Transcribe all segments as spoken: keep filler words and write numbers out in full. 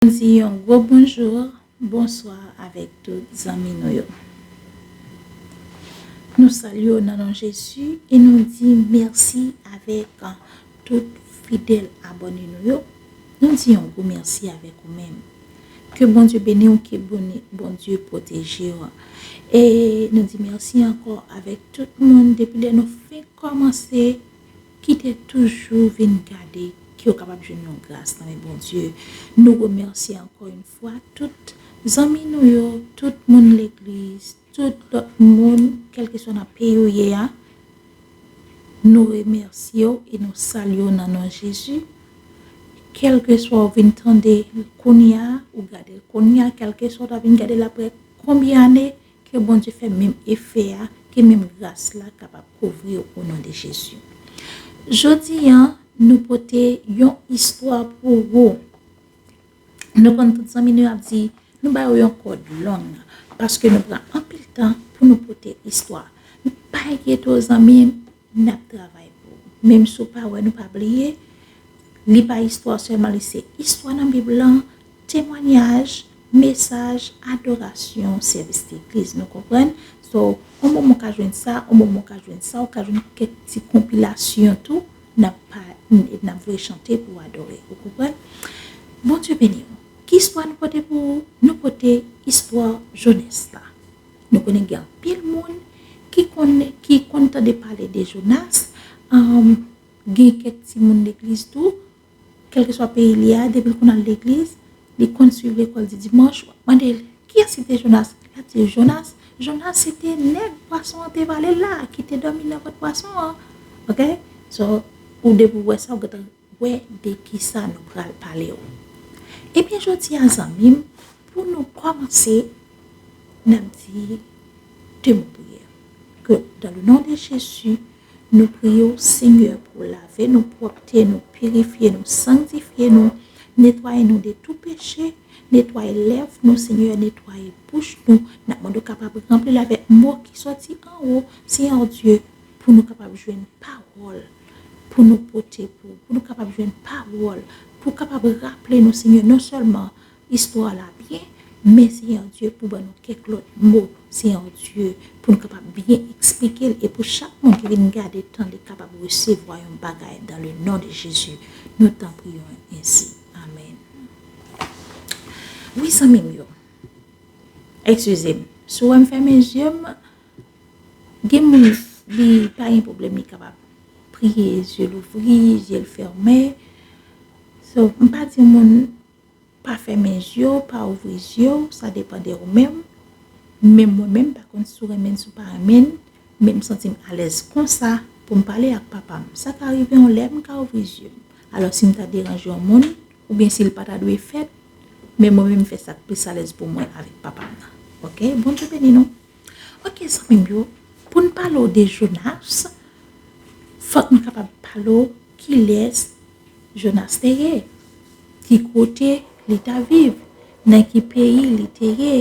Nou di yon gwo bonjou, bonswa avèk tout zanmi nou yo. Nou salye w nan non Jezi e nou di mèsi avèk tout fidèl abòne nou yo. Nou di yon gwo mèsi avèk ou menm. Ke Bondye beni w, ke Bondye pwoteje w. E nou di mèsi ankò avèk tout moun depi lè nou fenk kòmanse ki te toujou vin gade, ke yo kapab jwenn yon gras nan men Bondye. Nou remèsye ankò yon fwa tout zanmi nou yo, tout moun legliz, tout lòt moun, kèlkeswa nan peyi w ye a. Nou remèsye w e nou salye w nan non Jezi. Kèlkeswa w vin tande kounye a, ou gade l kounye a, kèlkeswa w ta vin gade l apre konbyen ane, ke Bondye fè menm efè a, ke menm gras la kapab kouvri w o non de Jezi. Jodi a, nou pote yon istwa pou ou. Nou konn tout zanmi nou ap di, nou ba yo yon kòd long, paske nou pran anpil tan pou nou pote istwa. Pa enkyete w zanmi m, n ap travay pou ou. Menm si w pa wè, nou pa bliye, li pa istwa sèlman, li se istwa nan Bib lan, temwanyaj, mesaj, adorasyon, sèvis legliz. Nou konprann? So, yon moman w ka jwenn sa, yon moman w ka jwenn sa, ou ka jwenn kèk ti konpilasyon tou, n ap pa, n ap voye chante pou w adore. Ou konprann? Bondye beni w. Ki istwa nou pote pou ou? Nou pote istwa Jonas la. Nou konnen gen anpil moun ki konn, ki konn tande pale de Jonas, um, gen kèk timoun legliz tou, kèlkeswa peyi li a, depi l konn al legliz, li konn swiv lekòl di dimanch, w ap mande l, "Kiyès ki te Jonas?" L ap di, "Jonas, Jonas se te nèg pwason an te vale la, ki te dòmi nan vant pwason an." Oke? So, ou depi w wè sa, ou gentan wè de kisa nou pral pale w. Ebyen, jodi a, zanmi m, pou nou kòmanse, n ap di de mo priyè. Ke, dans le nom de Jésus, nou priye w, Senyè, pou lave nou, pwòpte nou, pirifye nou, sanktifye nou, netwaye nou de tou peche, netwaye lèv nou, Senyè, netwaye bouch nou. N ap mande w kapab ranpli l avèk mo ki sòti anwo, Senyè Dye, pou nou kapab jwenn pawòl pou nou pote pou, pou nou kapab jwenn pawòl, pou kapab raple nou, Senyè, non sèlman istwa la byen, men, Senyè Dye, pou ban nou kèk lòt mo, Senyè Dye, pou nou kapab byen eksplike l, e pou chak moun ki vin gade, tande, kapab resevwa yon bagay, dans le nom de Jésus, nou tanpri w ensi. Amèn. Wi, zanmi m yo. Eskize m. Si w wè m fèmen zye m, gen moun, li pa gen pwoblèm, li kapab priye, zye l ouvri, zye l fèmen. So, m pa di moun pa fèmen zye w, pa ouvri zye w, sa depann de ou menm. Men mwen menm, m pa konn si w renmen l, si w pa renmen l, men m santi m alèz konsa pou m pale ak papa m. Sa ka rive yon lè, m ka ouvri zye m. Alò, si m ta deranje yon moun, oubyen si l pa ta dwe fèt, men mwen menm, m fè sa k plis alèz pou mwen avèk papa m nan. Oke? Bondye beni nou. Oke, zanmi m yo, pou n pale w de Jonas, fòk nou kapab pale w kilès Jonas te ye, ki kote li ta viv, nan ki peyi li te ye.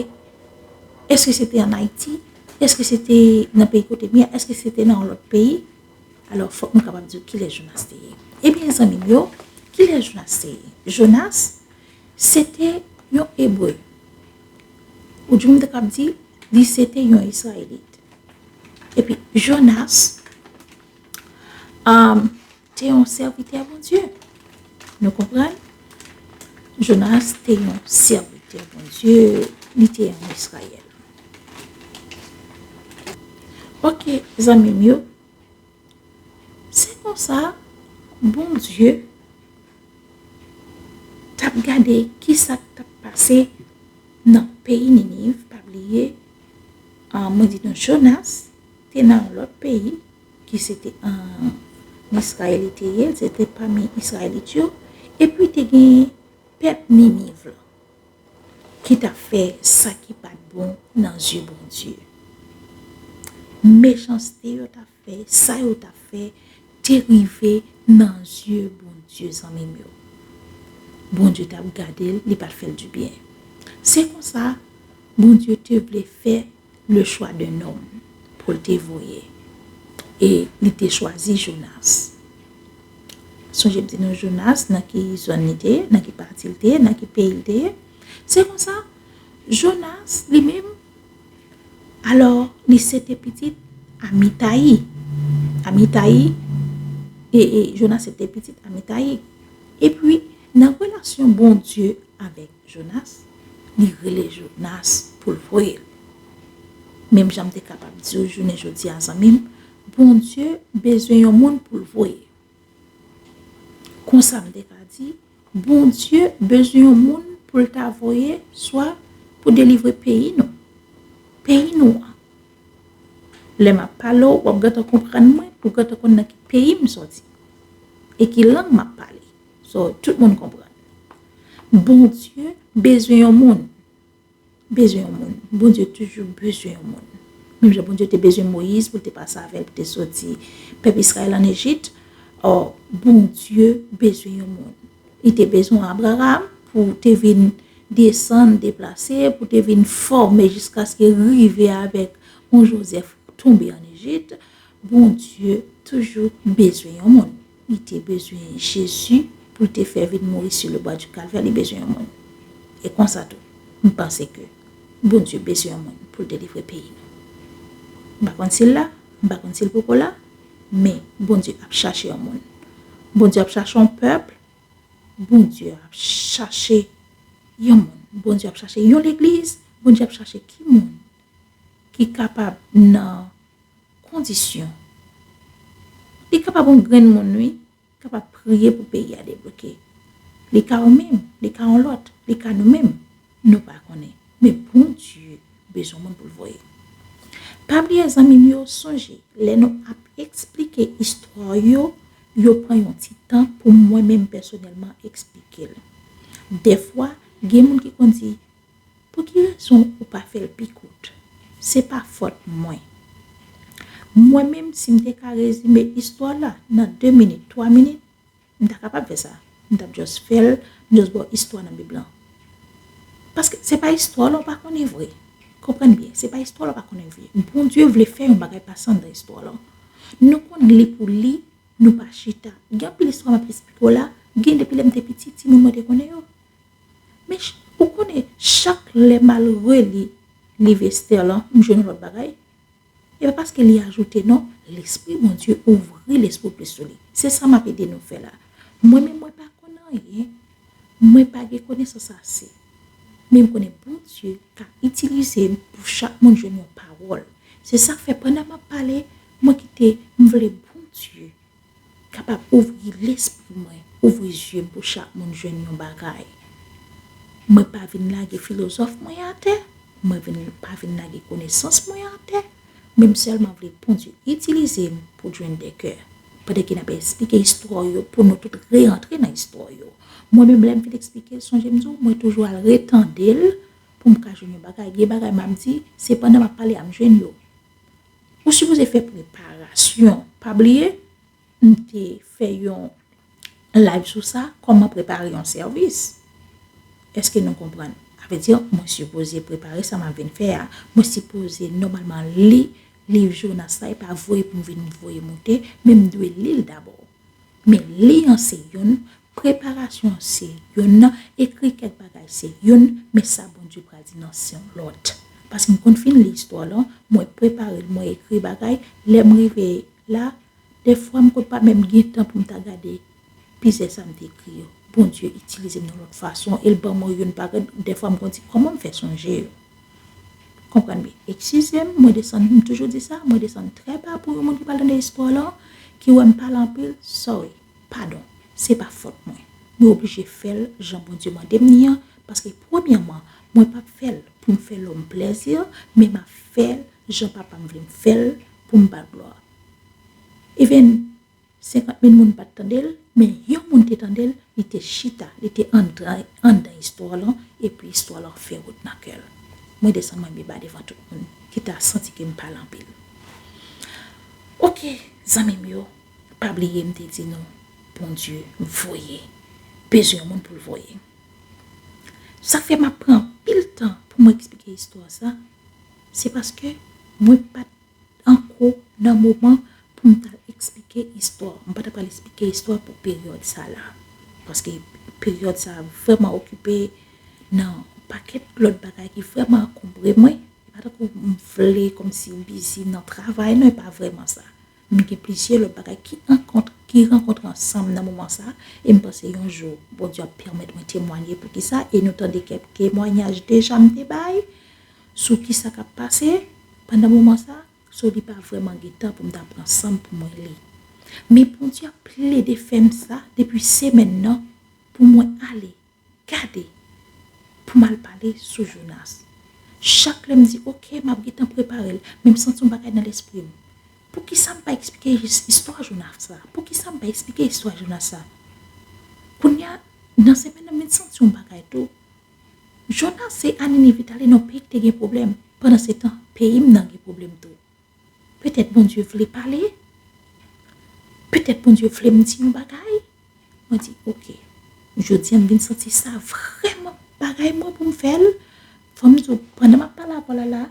Èske se te ann Ayiti? Èske se te nan peyi kote m ye a? Èske se te nan yon lòt peyi? Alò, fòk nou kapab di w kilès Jonas te ye. Ebyen, zanmi m yo, kilès Jonas te ye? Jonas, se te yon Ebre. Oudimwen m te kab di, li se te yon Izrayelit. Epi Jonas, um, te yon sèvitè Bondye. Nou konprann? Jonas te yon sèvitè Bondye, li te ann Izrayèl. Oke, zanmi m yo, se konsa, Bondye t ap gade kisa k t ap pase nan peyi Niniv, pa bliye, ah, mwen di nou, Jonas te nan yon lòt peyi, ki se te ann Izrayèl li te ye, se te pami Izrayelit yo, epi te gen pèp Niniv lan ki t ap fè sa ki pa t bon nan zye Bondye. Mechanste yo t ap fè, sa yo t ap fè, te rive nan zye Bondye, zanmi m yo. Bondye t ap gade l, li pa t fè l dibyen. Se konsa, Bondye te vle fè le choix d'un homme pou l te voye. E li te chwazi Jonas. Sonje m di nou Jonas, nan ki zòn li te ye, nan ki pati l te ye, nan ki peyi l te ye. Se konsa, Jonas, li menm, alò, li se te pitit Amitayi. Amitayi, e, e Jonas se te pitit Amitayi. Epi, nan relasyon Bondye avèk Jonas, li rele Jonas pou l voye l. Menm jan m te kapab di w jounen jodi a, zanmi m, Bondye bezwen yon moun pou l voye. Konsa m te ka di, Bondye bezwen yon moun pou l ta voye, swa pou delivre peyi nou. Peyi nou an. Lè m ap pale w, w ap gentan konprann mwen, ou gentan konn nan ki peyi m sòti. E ki lang m ap pale. So, tout moun konprann. Bondye bezwen yon moun. Bezwen yon moun. Bondye toujou bezwen yon moun. Menm jan Bondye te bezwen Moyiz pou l te pase avè l, pou te soti pèp Izrayèl ann Ejip, ò, Bondye bezwen yon moun. Li te bezwen Abraram pou te vin desann, deplase, pou te vin fòme jiskaske rive avèk yon Jozèf tonbe ann Ejip. Bondye toujou bezwen yon moun. Li te bezwen Jezi pou l te fè vin mouri sur le bois du Calvaire, li bezwen yon moun. E konsa tou, m panse ke Bondye bezwen yon moun pou l delivre peyi nou. M pa konn si l la, m pa konn si l poko la, men Bondye ap chache yon moun. Bondye ap chache yon pèp, Bondye ap chache yon moun. Bondye ap chache yon legliz, Bondye ap chache ki moun ki kapab nan kondisyon. Li kapab yon grenn moun, wi, kapab priye pou peyi a debloke. Li ka ou menm, li ka yon lòt, li ka nou menm. Nou pa konnen. Men Bondye bezwen moun pou l voye. Pa bliye, zanmi m yo, sonje, lè nou ap eksplike istwa yo, yo pran yon ti tan pou mwen menm pèsonèlman eksplike l. Dèfwa, gen moun ki konn di, "Pou ki rezon ou pa fè l pi kout?" Se pa fòt mwen. Mwen menm, si m te ka rezime istwa la nan de minit, twa minit, m ta kapab fè sa. M t ap just fè l, m just ba w istwa nan Bib lan. Paske se pa istwa la w pa konnen vre. Konprann byen, se pa istwa la w pa konnen vre. Bondye vle fè yon bagay pase anndan istwa la. Nou konn li pou li, nou pa chita. Gen anpil istwa m ap esplike w la, gen depi lè m te piti, timoun mwen te konnen yo. Men ch-, ou konnen, chak lè m al reli liv Estè lan, m jwenn yon lòt bagay. E pa paske li ajoute, non, Lespri Bondye ouvri lespri w plis sou li. Se sa m ap ede nou fè la. Mwen menm, mwen pa konn anyen. Mwen pa gen konesans ase. Men m konnen Bondye ka itilize m pou chak moun jwenn yon pawòl. Se sa k fè pandan m ap pale, mwen kite, m vle Bondye kapab ouvri lespri mwen, ouvri zye m pou chak moun jwenn yon bagay. Mwen pa vin lage filozòf mwen atè, mwen vin, pa vin lage konesans mwen atè, men m sèlman vle Bondye itilize m pou jwenn de kè. Pandan ke n ap esplike istwa yo, pou nou tout reyantre nan istwa yo. Mwen menm, lè m fin eksplike l, sonje m di w, mwen toujou al retande l pou m ka jwenn yon bagay. Gen bagay m ap di, se pandan m ap pale a m jwenn yo. Ou sipoze fè preparasyon. Pa bliye, m te fè yon live sou sa, kòman prepare yon sèvis. Èske nou konprann? Sa vle di, mwen sipoze prepare sa m ap vin fè a. Mwen sipoze nòmalman li liv Jonas la, e pa voye pou m vin voye moute, men m dwe li l dabò. Men li an se youn, preparasyon an se youn, ekri kèk bagay se youn, men sa Bondye pral di nan se yon lòt. Paske m konn fin li istwa lan, mwen prepare l, mwen ekri bagay, lè m rive la, dèfwa m konn pa menm gen tan pou m ta gade plizyè sa m te ekri yo. Bondye itilize m nan lòt fason, e l ban mwen youn pa youn, dèfwa m konn di, "Kòman m fè sonje yo?" Konprann byen. Eskize m, mwen desann, m toujou di sa, mwen desann trè ba pou yon moun ki pral tande istwa lan, ki wè m pale anpil, sorry, padon, se pa fòt mwen. Mwen oblije fè l jan Bondye mande m li an, paske premyèman, mwen p ap fè l pou m fè lòm plèzi, men m ap fè l jan Papa m vle m fè l pou m ba l glwa. Even senkant mil moun pa t tande l, men yon moun te tande l, li te chita, li te anndan, anndan istwa lan, epi istwa lan fè wout nan kè l. Mwen desann mwen beba devan tout moun ki ta santi ke m pale anpil. Oke, zanmi m yo, pa bliye m te di nou, Bondye voye, bezwen yon moun pou l voye. Sa fè m ap pran anpil tan pou mwen eksplike istwa sa, se paske mwen pa t ankò nan moman pou m ta al eksplike istwa. M pa ta pral eksplike istwa pou peryòd sa la. Paske peryòd sa vrèman okipe nan pakèt lòt bagay ki vrèman ankonbre mwen. E pa tankou m vle kòmsi m bizi nan travay, non, e pa vrèman sa. M gen plizyè lòt bagay ki ankont-, ki rankontre ansanm nan moman sa, e m panse yon jou, Bondye ap pèmèt mwen temwanye pou kisa, e nou tande kèk temwanyaj deja m te bay sou kisa k ap pase pandan moman sa, so li pa vrèman gen tan pou m ta pran san m pou mwen li. Men Bondye ap plede fè m sa depi semèn nan pou mwen ale gade pou m al pale sou Jonas. Chak lè m di, "Oke, m ap gentan prepare l," men m santi yon bagay nan lespri m. Poukisa m pa eksplike jis istwa Jonas la? Poukisa m pa eksplike istwa Jonas la? Kounye a, nan semèn nan, m vin santi yon bagay tou. Jonas se a Niniv li t ale nan yon peyi ki te gen pwoblèm. Pandansetan, peyi m nan gen pwoblèm tou. Petèt Bondye vle pale. Petèt Bondye vle m di yon bagay. Mwen di, "Oke." Jodi a, m vin santi sa vrèman bagay mwen pou m fè l. Fò m di w, pandan m ap pale avè w la, la,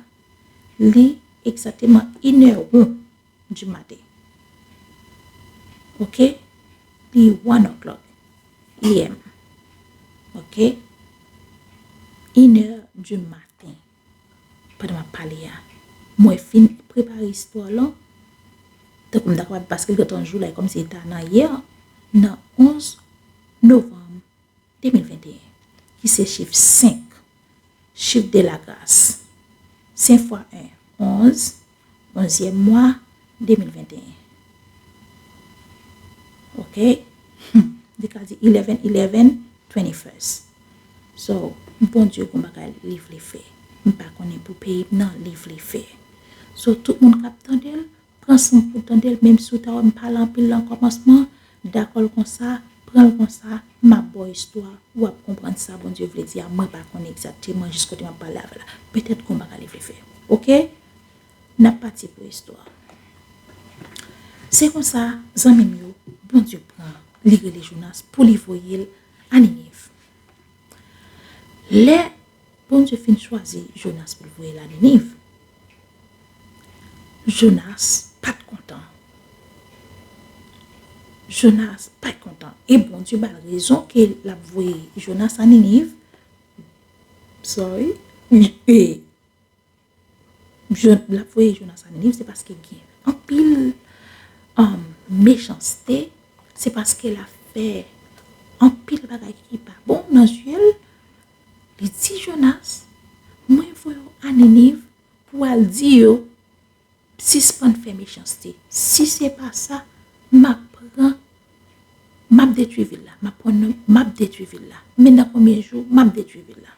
li egzakteman inè won di maten. Oke? Li one o'clock A M. Oke? Inè di maten. Pandan m ap pale a, mwen fin prepare istwa lan. Tankou m ta kapab, paske l gentan jou la, e kòmsi li ta nan yè, nan onz novanm de mil venteyen, ki se chif senk, chif de la gras, senk fwa en, onz, onzyèm mwa de mil venteyen. Oke? Li ka di eleven eleven twenty-first. So, Bondye gon bagay li vle fè. M pa konnen pou peyi m nan li vle fè. So, tout moun k ap tande l, pran san w pou w tande l, menm si w ta wè m pale anpil nan kòmansman, dakò l konsa, pran l konsa, m ap ba w istwa, w ap konprann sa Bondye vle di a, mwen pa konnen egzakteman jis kote m ap pale avè w la. Petèt gon bagay li vle fè. Oke? N ap pati pou istwa. Se konsa, zanmi m yo, Bondye pran, li rele Jonas pou li voye l a Niniv. Lè Bondye fin chwazi Jonas pou l voye l a Niniv, Jonas pa t kontan. Jonas pa t kontan. E Bondye ba l rezon ke l ap voye Jonas a Niniv. Sorry. E Jon-, l ap voye Jonas a Niniv, se paske gen anpil, um, mechanste, se paske l ap fè anpil bagay ki pa bon nan zye l. Li di Jonas, "Mwen voye w a Niniv pou w al di yo sispann fè mechanste. Si se pa sa, m ap pran, m ap detwi vil la. M ap pran, m ap detwi vil la. Men nan konbyen jou, m ap detwi vil la."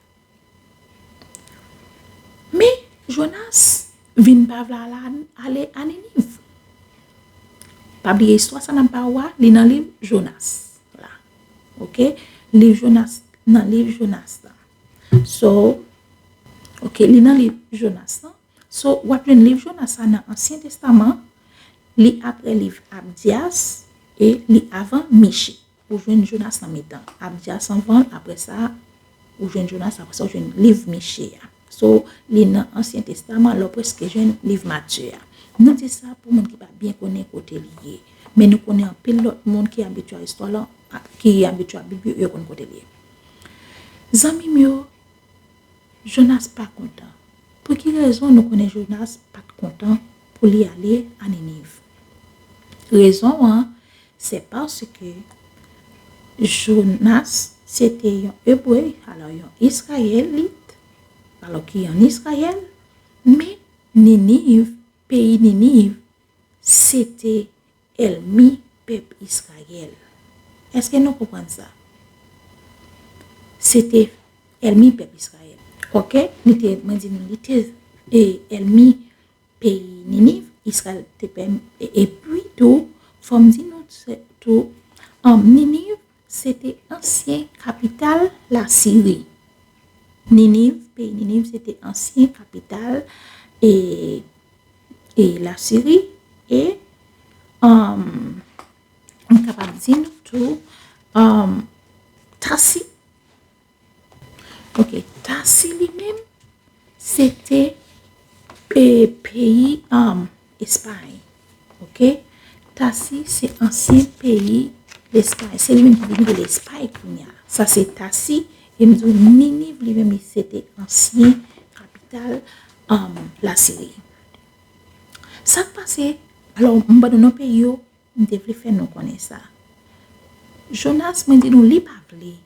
Men Jonas vin pa vle ale, ale a Niniv. Pa bliye istwa sa n ap ba ou a, li nan liv Jonas la. Oke? Liv Jonas, nan liv Jonas la. So, oke, li nan liv Jonas la. So, w ap jwenn liv Jonas la nan Ansyen Testaman, li apre liv Abdyas e li avan Miche. Ou jwenn Jonas nan mitan. Abdyas anvan l, apre sa, ou jwenn Jonas, apre sa, ou jwenn liv Miche a. So, li nan Ansyen Testaman, lè w prèske jwenn liv Matye a. Nou di sa pou moun ki pa byen konnen kote li ye. Men nou konnen anpil lòt moun ki abitye a istwa la, ki abitye a Bib yo, yo konn kote li ye. Zanmi m yo, Jonas pa kontan. Pou ki rezon nou konnen Jonas pa t kontan pou li ale a Niniv? Rezon an, se paske Jonas se te yon Ebre, alò yon Izrayelit, alò ki ann Izrayèl, men Niniv, peyi Niniv, se te èlmi pèp Izrayèl. Èske nou konprann sa? Se te èlmi pèp Izrayèl. Oke? Li te, mwen di nou, li te, e, èlmi peyi Niniv, Izrayèl te pèm, e, epi tou, fò m di nou, se tou, an, Niniv, se te ansyen kapital Lasiri. Niniv, peyi Niniv, se te ansyen kapital, e, e Lasiri, e, um, m kapab di nou tou, um, Tasi. Oke, Tasi li menm, se te, e, peyi, um, Espay. Oke? Tasi se ansyen peyi Lespay. Se li menm ki vin rele Espay kounye a. Sa se Tasi, e m di w Niniv li menm li se te ansyen kapital, um, Lasiri. Sa k pase, alò, m ban nou non peyi yo, m te vle fè nou konnen sa. Jonas, mwen di nou, li pa vle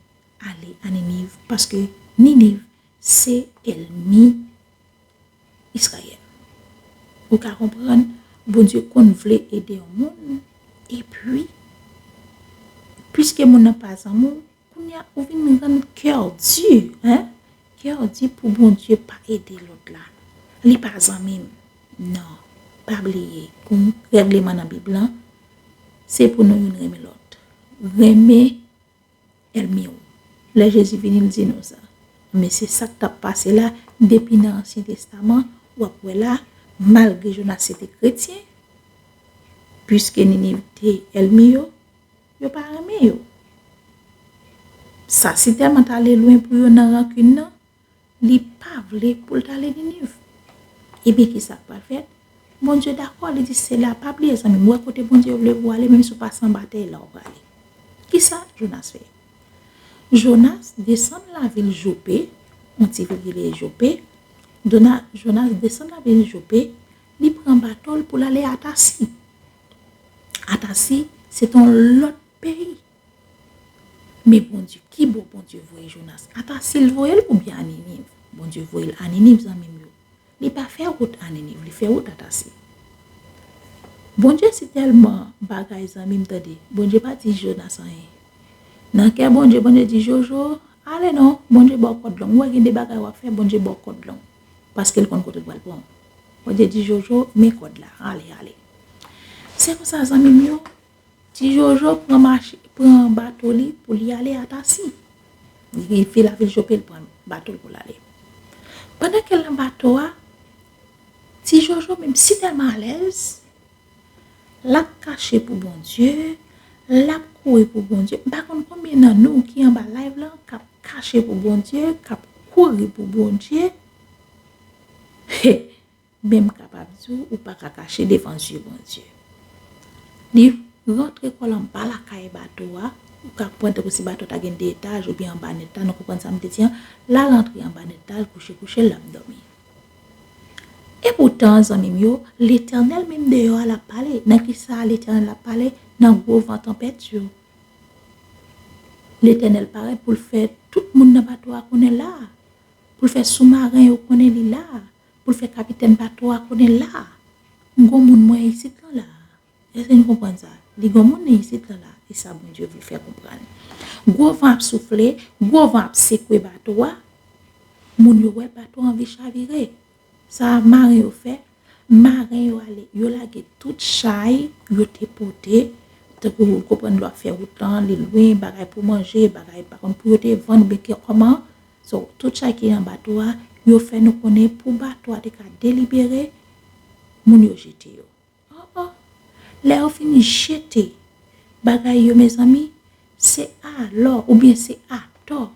ale a Niniv, paske Niniv se ènmi Izrayèl. Ou ka konprann, Bondye konn vle ede yon moun, epi, piske moun nan pa zanmi w, kounye a ou vin rann kè w di, en? Kè w di pou Bondye pa ede lòt la. Li pa zanmi m. Non, pa bliye, gon règleman nan Bib lan, se pou nou youn renmen lòt. Renmen ènmi w. Lè Jezi vini, l di nou sa. Men se sa k t ap pase la, depi nan Ansyen Testaman, w ap wè la, malgre Jonas se te kretyen, piske Niniv te ènmi yo, yo pa renmen yo. Sa si tèlman t ale lwen pou yo nan rankin nan, li pa vle pou l t ale Niniv. Ebyen, ki sa k pral fèt? Bondye dakò, li di, se la, pa bliye, zanmi m, wè kote Bondye vle pou w ale, menm si w pase anba tè, e la w prale. Ki sa Jonas fè? Jonas desann lavil Jope, yon ti vil ki rele Jope. Dona-, Jonas desann lavil Jope, li pran bato l pou l ale a Tasi. A Tasi, se te yon lòt peyi. Men Bondye, ki bò Bondye voye Jonas? A Tasi l voye l oubyen a Niniv? Bondye voye l a Niniv, zanmi m yo. Li pa fè wout a Niniv, li fè wout a Tasi. Bondye si tèlman bagay, zanmi m, tande. Bondye pa di Jonas anyen. Nan kè Bondye, Bondye di, Jojo, ale non, Bondye ba w kòd long. Ou wè gen de bagay w ap fè, Bondye ba w kòd long. Paske l konn kote l pral pran w. Bondye di, Jojo, men kòd la, ale, ale. Se konsa, zanmi m yo, Ti Jojo pran mache, pran bato li pou li ale a Tasi. Li rive lavil Jope, li pran bato l pou l ale. Pandan ke l nan bato a, Ti Jojo menm si tèlman alèz, l ap kache pou Bondye, l ap kouri pou Bondye. M pa konn konbyen nan nou ki anba live lan k ap kache pou Bondye, k ap kouri pou Bondye. Men m kapab di w, ou pa ka kache devan zye Bondye. Li rantre kò l anba lakay bato a, ou ka konprann tankou si bato a ta gen de etaj oubyen anba nèt la, nou konprann sa m te di an, l al rantre anba nèt la, l kouche kouche l, l ap dòmi. Epoutan, zanmi m yo, Letènèl menm deyò a l ap pale. Nan ki sa Letènèl ap pale? Nan gwo van tanpèt yo. Letènèl parèt pou l fè tout moun nan bato a konnen l la, pou l fè soumaren yo konnen li la, pou l fè kapitèn bato a konnen l la. M gon moun mwen isit lan la. Èske nou konprann sa? Li gon moun nan isit lan la. E sa Bondye vle fè konprann. Gwo van ap soufle, gwo van ap sekwe bato a. Moun yo wè bato a anvi chavire. Sa maren yo fè, maren yo ale, yo lage tout chay yo te pote, tankou ou konprann lè w ap fè wout lan, li lwen, bagay pou manje, bagay pa konn pou yo te vann oubyen ke kòman. So, tout chay ki nan bato a, yo fè nou konnen pou bato a te ka delibere, moun yo jete yo. Oh, oh. Lè yo fin jete bagay yo, mezanmi, se alò oubyen se atò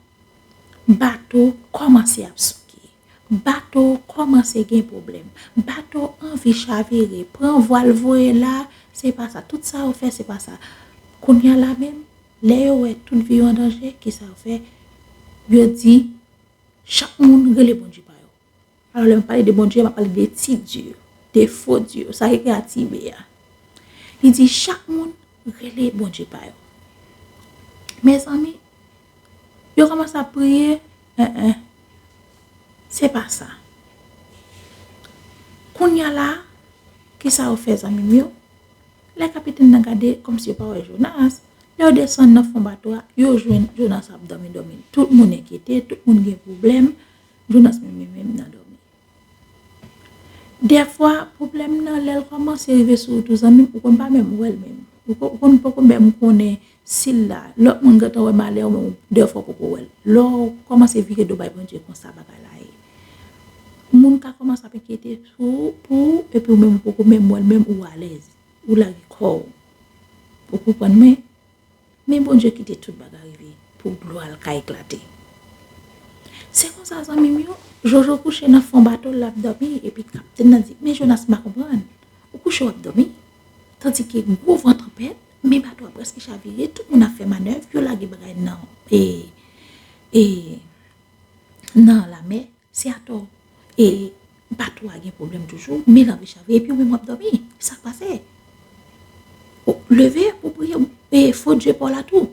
bato kòmanse ap souke. Bato kòmanse gen pwoblèm. Bato anvi chavire, pran vwal voye la, se pa sa. Tout sa yo fè, se pa sa. Kounye a la menm, lè yo wè tout vi yo an danje, ki sa yo fè? Yo di, chak moun rele bondye pa yo. Alò, lè m pale de bondye, m ap pale de ti dye, de fo dye, sa ki kreye a ti be a. Li di, chak moun rele bondye pa yo. Mezanmi, yo kòmanse ap priye, en, en, se pa sa. Kounye a la, ki sa yo fè, zanmi m yo? Lè kapitèn nan gade, kòmsi yo pa wè Jonas, lè yo desann nan fon bato a, yo jwenn Jonas ap dòmi, dòmi. Tout moun enkyete, tout moun gen pwoblèm, Jonas menm, li menm nan dòmi. Dèfwa, pwoblèm nan, lè l kòmanse rive sou ou tou, zanmi m, ou konn pa menm wè l menm. Ou ko-, ou konn poko menm konnen si l la. Lòt moun gentan wè malè w, men ou, dèfwa, w poko wè l. Lè w kòmanse vire do bay Bondye konsa, bagay la ye. Moun ka kòmanse ap enkyete sou ou, pou ou, epi ou menm, ou poko menm wè l menm, ou alèz. Ou lage kò w. Ou konprann mwen? Men Bondye kite tout bagay rive pou glwa l ka eklate. Se konsa, zanmi m yo, Jojo kouche nan fon bato l, l ap dòmi, epi kaptèn nan di, men Jonas, m pa konprann. Ou kouche, w ap dòmi? Tandike gwo van tanpèt, men bato a prèske chavire, tout moun ap fè manèv, yo lage bagay nan, e, e, nan lamè, se atò. E bato a gen pwoblèm toujou, men l anvi chavire, epi ou menm w ap dòmi. Sa k pase? O, leve pou priye, e fo dye pa w la tou.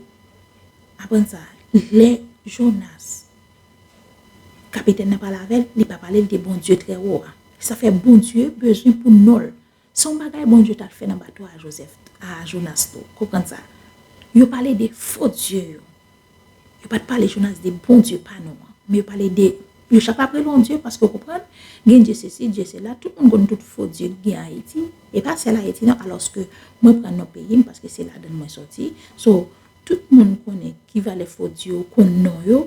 Aprann sa, lè Jonas, kapitèn nan pale avè l, li pa pale l de Bondye trè wo a. Sa fè Bondye bezwen pou non l. Se yon bagay Bondye t al fè nan bato a Jozèf, a Jonas tou. Konprann sa. Yo pale de fo dye yo. Yo pa t pale Jonas de Bondye pa nou an. Men yo pale de, yo chak ap rele yon dye paske w konprann, gen dye sesi, dye sela, tout moun konn tout fo dye ki gen Ayiti. E pa sèl Ayiti non, alòske mwen pran non peyi m paske se ladan l mwen sòti. So, tout moun konnen ki valè fo dye yo, konn non yo.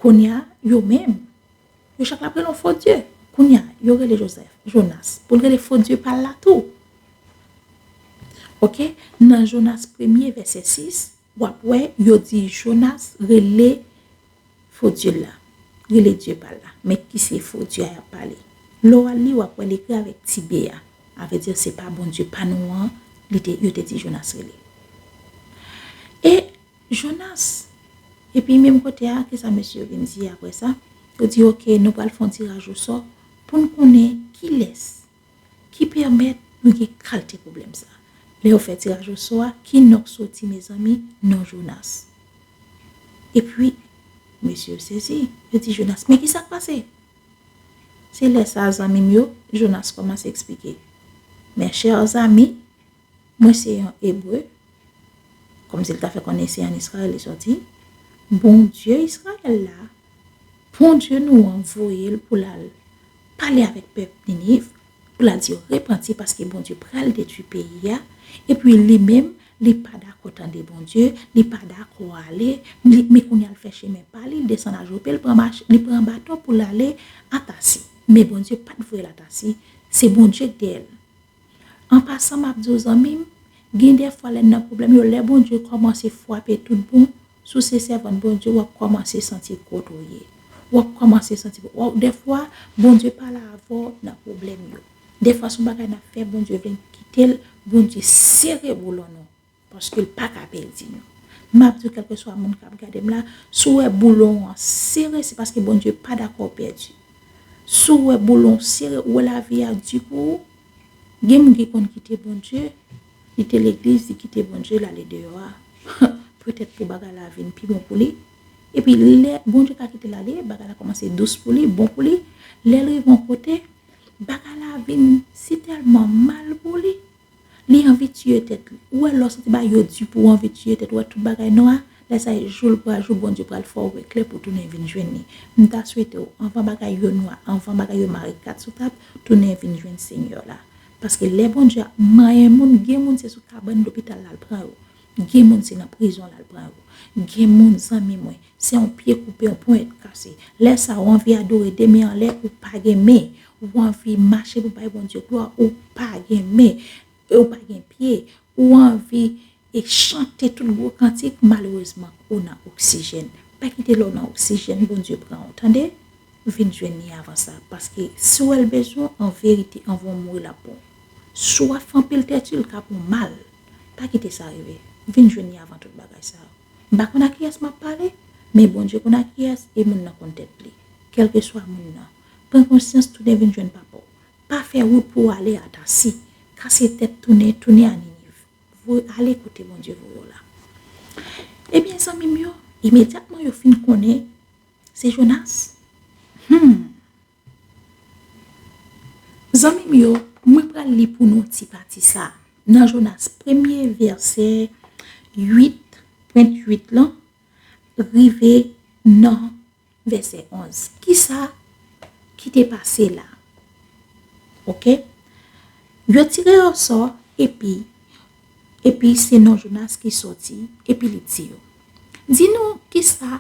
Kounye a, yo menm, yo chak l ap rele yon fo dye. Kounye a, yo rele Jozèf, Jonas, pou l rele fo dye pa l la tou. Oke? Nan Jonas premye, vèsè sis, w ap wè, yo di Jonas rele fo dye l la, rele dye pa l la. Men ki se fo dye a y ap pale? Lè w al li, w ap wè l ekri avèk ti b a. A vle di, se pa Bondye pa nou an, li te, yo te di Jonas rele. E Jonas, epi menm kote a, kisa mesye yo vin di apre sa? Yo di, oke, nou pral fè yon tiraj osò pou n konnen kilès ki pèmèt nou gen kalte pwoblèm sa. Lè yo fè tiraj osò a, ki non k soti, mezanmi? Non Jonas. Epi, mesye yo sezi. Yo di Jonas, men kisa k pase? Se lè sa a, zanmi m yo, Jonas kòmanse eksplike. Mes chers amis, mwen se yon Ebre, kòmsi l ta fè konnen se ann Izrayèl li sòti. Bondye Izrayèl la, Bondye nou an voye l pou l al pale avèk pèp Niniv, pou l al di yo repanti paske Bondye pral detwi peyi a. Epi li menm, li pa dakò tande Bondye, li pa dakò ale, li, men kounye a l fè chemen pa li, li desann a Jope, li pran mach, li pran bato pou l ale a Tasi. Men Bondye pa t voye l a Tasi, se Bondye k dèyè l. An pasan, m ap di w, zanmi m, gen de fwa lè n nan pwoblèm yo, lè Bondye kòmanse frape tout bon, si w se sèvant Bondye, w ap kòmanse santi kot ou ye. W ap kòmanse santi, w ap, de fwa, Bondye pale avè w nan pwoblèm yo. De fwa, se yon bagay n ap fè, Bondye vin kite l, Bondye sere boulon nou. Paske l pa ka pèdi nou. M ap di w, kèlkeswa moun k ap gade m la, si w wè boulon an sere, se paske Bondye pa dakò w pèdi. Si w wè boulon sere, ou wè lavi a di pou ou, gen moun ki konn kite Bondye, kite legliz, li kite Bondye, l ale deyò a. Petèt pou bagay la vin pi bon pou li. Epi lè Bondye ka kite l ale, bagay la kòmanse dous pou li, bon pou li. Lè l rive yon kote, bagay la vin sitèlman mal pou li. Li anvi tiye tèt li. Ou wè lè w santi bagay yo di pou w anvi tiye tèt ou, wè tout bagay nwa, lè sa e jou l pral jou, Bondye pral fè w wè klè pou w tounen vin jwenn li. M ta swete w, anvan bagay yo nwa, anvan bagay yo mare kat sou tab, tounen vin jwenn Senyè w la. Paske lè Bondye ap manyen moun, gen moun se sou kabann lopital l al pran yo. Gen moun se nan prizon l al pran yo. Gen moun, zanmi mwen, se yon pye koupe, yon ponyèt kase. Lè sa a, ou anvi adore de men anlè, ou pa gen men. Ou anvi mache pou bay Bondye glwa, ou pa gen men. E ou pa gen pye. Ou anvi e chante tout gwo kantik, malerezman, ou nan oksijèn. Pa kite lè w nan oksijèn, Bondye pran w, tande? Vin jwenn li avan sa, paske si w wè l bezwen w, an verite, anvan w mouri, l ap bon. Si w ap fè anpil tèti, l ka bon mal. Pa kite sa rive. Vin jwenn li avan tout bagay sa yo. M pa konn a kiyès m ap pale, men Bondye konn a kiyès, e moun nan konn tèt li. Kèlkeswa moun nan, pran konsyans, tounen vin jwenn papa w. Pa fè wout pou w ale a Tasi. Kase tèt, tounen, tounen a Niniv. Voye ale kote Bondye voye w la. Ebyen, zanmi m yo, imedyatman yo fin konnen se Jonas. Hmm. Zanmi m yo, mwen pral li pou nou ti pati sa. Nan Jonas premye, vèsè uit, pwent uit lan, rive nan vèsè onz. Kisa ki te pase la? Oke? Yo tire yo sò, epi, epi se non Jonas ki sòti, epi li di yo, di nou kisa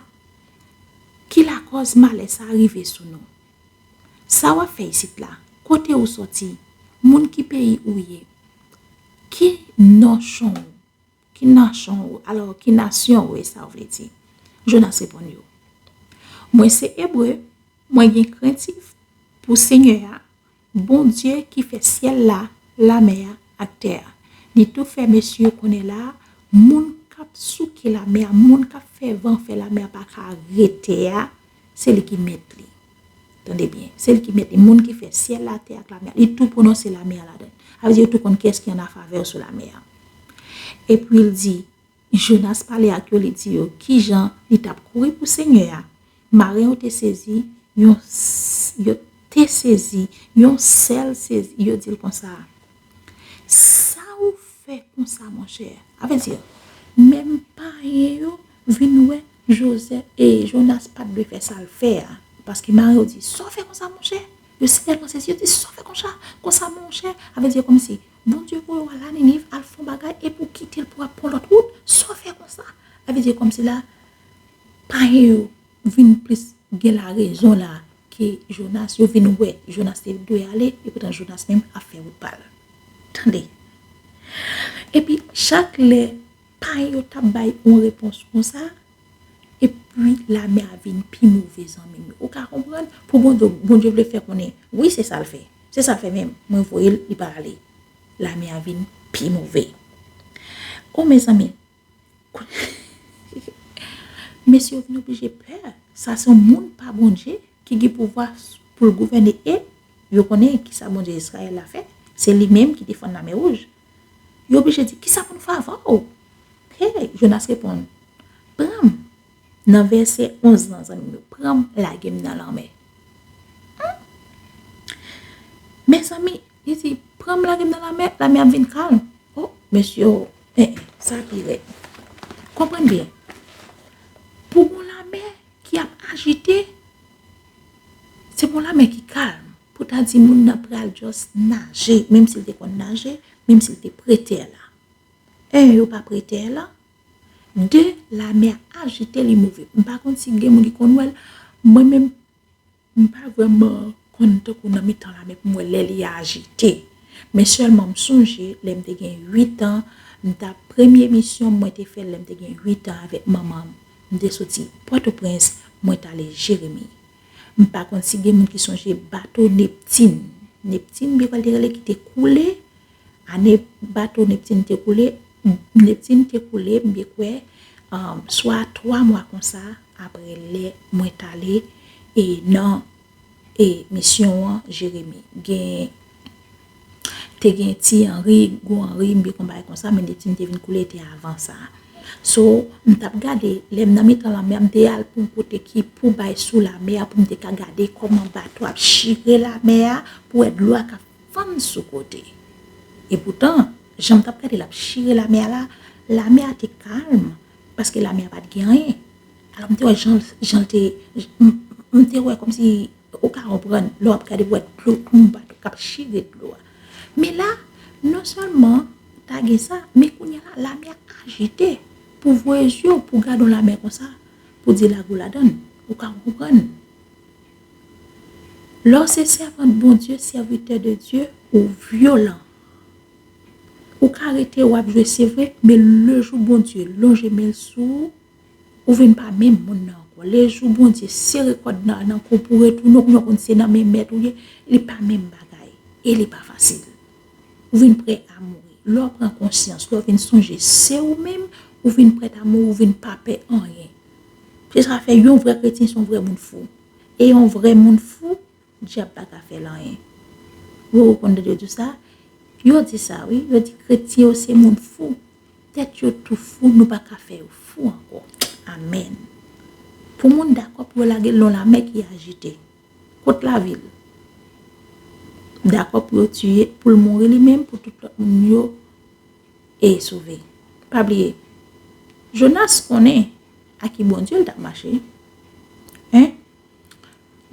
ki lakòz malè sa rive sou nou. Sa w ap fè isit la? Kote ou sòti? Moun ki peyi ou ye? Ki nanchon ou? Ki nanchon ou? Alò, ki nasyon ou ye, sa w vle di? Jonas reponn yo, mwen se Ebre, mwen gen krentif pou Senyè a, Bondye ki fè syèl la, lamè a, ak tè a. Li tou fè mesye yo konnen la, moun k ap souke lamè a, moun k ap fè van fè lamè a pa ka rete a, se li ki mèt li. Tande byen, se li ki mèt li. Moun ki fè syèl la, tè ak lamè a, li tou pwononse lamè a ladan. Sa vle di yo tou konn kiyès ki an afavè sou lamè a. Epi l di, Jonas pale ak yo, li di yo kijan li t ap kouri pou Senyè a. Maren yo te sezi, yon s- yo te sezi, yon sèl sezi, yo di l konsa, sa ou fè konsa, monchè? Sa vle di, menm payen yo vin wè Jozèf e Jonas pa t dwe fè sa l fè a. Paske maren yo di, sa w fè konsa, monchè? Yo si tèlman sezi, yo di, sa w fè konsa, konsa, monchè? Sa vle di kòmsi Bondye voye w al a Niniv, al fè yon bagay, epi w kite l pou w ap pran lòt wout, sa w fè konsa? Sa vle di kòmsi la, payen yo vin plis gen larezon la ke Jonas, yo vin wè Jonas te dwe ale, epoutan Jonas menm ap fè wout pa l. Tande. Epi, chak lè payen yo t ap bay yon repons konsa, epi lamè a vin pi move, zanmi m. Ou ka konprann? Pou Bondye, Bondye vle fè konnen, wi, se sa l fè. Se sa l fè menm. Mwen voye l, li pa ale. Lamè a vin pi move. O, mezanmi, mesye yo vin oblije pè. Sa se yon moun pa Bondye ki gen pouvwa pou l gouvène e yo konnen kisa Bondye Izrayèl la fè. Se li menm ki te fann Lamè Wouj. Yo oblije di, kisa pou n fè avè w? Hey, Jonas reponn, pran m. Nan vèsè onz lan, zanmi m yo, pran m, lage m nan lanmè. Hmm. Mezanmi, li di, pran m, lage m nan lanmè, lamè ap vin kalm. O, mesye, o, eh, eh, sa pi rèd. Konprann byen. Pou yon lamè ki ap ajite, se pou yon lamè ki kalm. Pou ta di moun nan pral just naje, menm si l te konn naje, menm si l te pre tè la. En, yo pa pre tè la. De, lamè a ajite, li move. M pa konn si gen moun ki konn wè l. Mwen menm, m pa vrèman konn tankou nan mitan lamè pou m wè lè li ajite. Men sèlman m sonje, lè m te gen uit an, m t ap, premye misyon mwen te fè lè m te gen uit an avèk manman m. M te soti Pòtoprens, mwen t ale Jeremi. M pa konn si gen moun ki sonje bato Neptin. Neptin, m byen kwè l te rele, ki te koule. Ane bato Neptin te koule, Neptin te koule, m byen kwè, um, swa twa mwa konsa, apre lè mwen t ale, e nan, e misyon an, Jeremi. Gen, te gen Ti Anri, Gwo Anri, m byen kwè yon bagay konsa, men Neptin te vin koule, te avan sa. So, m t ap gade, lè m nan mitan lamè a, m te al pou yon kote ki pou bay sou lamè a, pou m te ka gade kòman bato ap chire lamè a, pou wè dlo a k ap fann sou kote. Epoutan, jan m t ap gade l ap chire lamè a la, lamè a te kalm, paske lamè a pa t gen anyen. Alò, m te wè jan, jan l te, m, m te wè kòmsi, ou ka konprann, lè w ap gade, w wè dlo, yon bato k ap chire dlo a. Men la, non sèlman ta gen sa, men kounye a la, lamè a ajite. Pou voye zye w, pou gade yon lamè konsa, pou di lage w ladan l. Ou ka konprann. Lè w se sèvant Bondye, sèvitè de Dye, ou vyolan. Ou ka rete w ap jwe, se vre, men le jou Bondye lonje men l sou ou, ou vin pa menm moun nan ankò. Le jou Bondye sere kòd nan, nan kou pou retounen w, kounye a w konn se nan men mèt ou ye, li pa menm bagay. E li pa fasil. Ou vin prè a mouri. Lè w pran konsyans, lè w vin sonje se ou menm, ou vin prèt a mouri, ou vin pa pè anyen. Se sa k fè yon vrè kretyen se yon vrè moun fou. E yon vrè moun fou, dyab pa ka fè l anyen. Ou konn tande yo di sa? Yo di sa, wi. Yo di kretyen yo se moun fou. Tèt yo tou fou, nou pa ka fè yo fou ankò. Amèn. Pou moun dakò pou yo lage l nan lamè ki ajite. Kot lavi l? Dakò pou yo tiye, pou l mouri li menm, pou tout lòt moun yo e sove. Pa bliye, Jonas konnen a ki Bondye l t ap mache. Hein?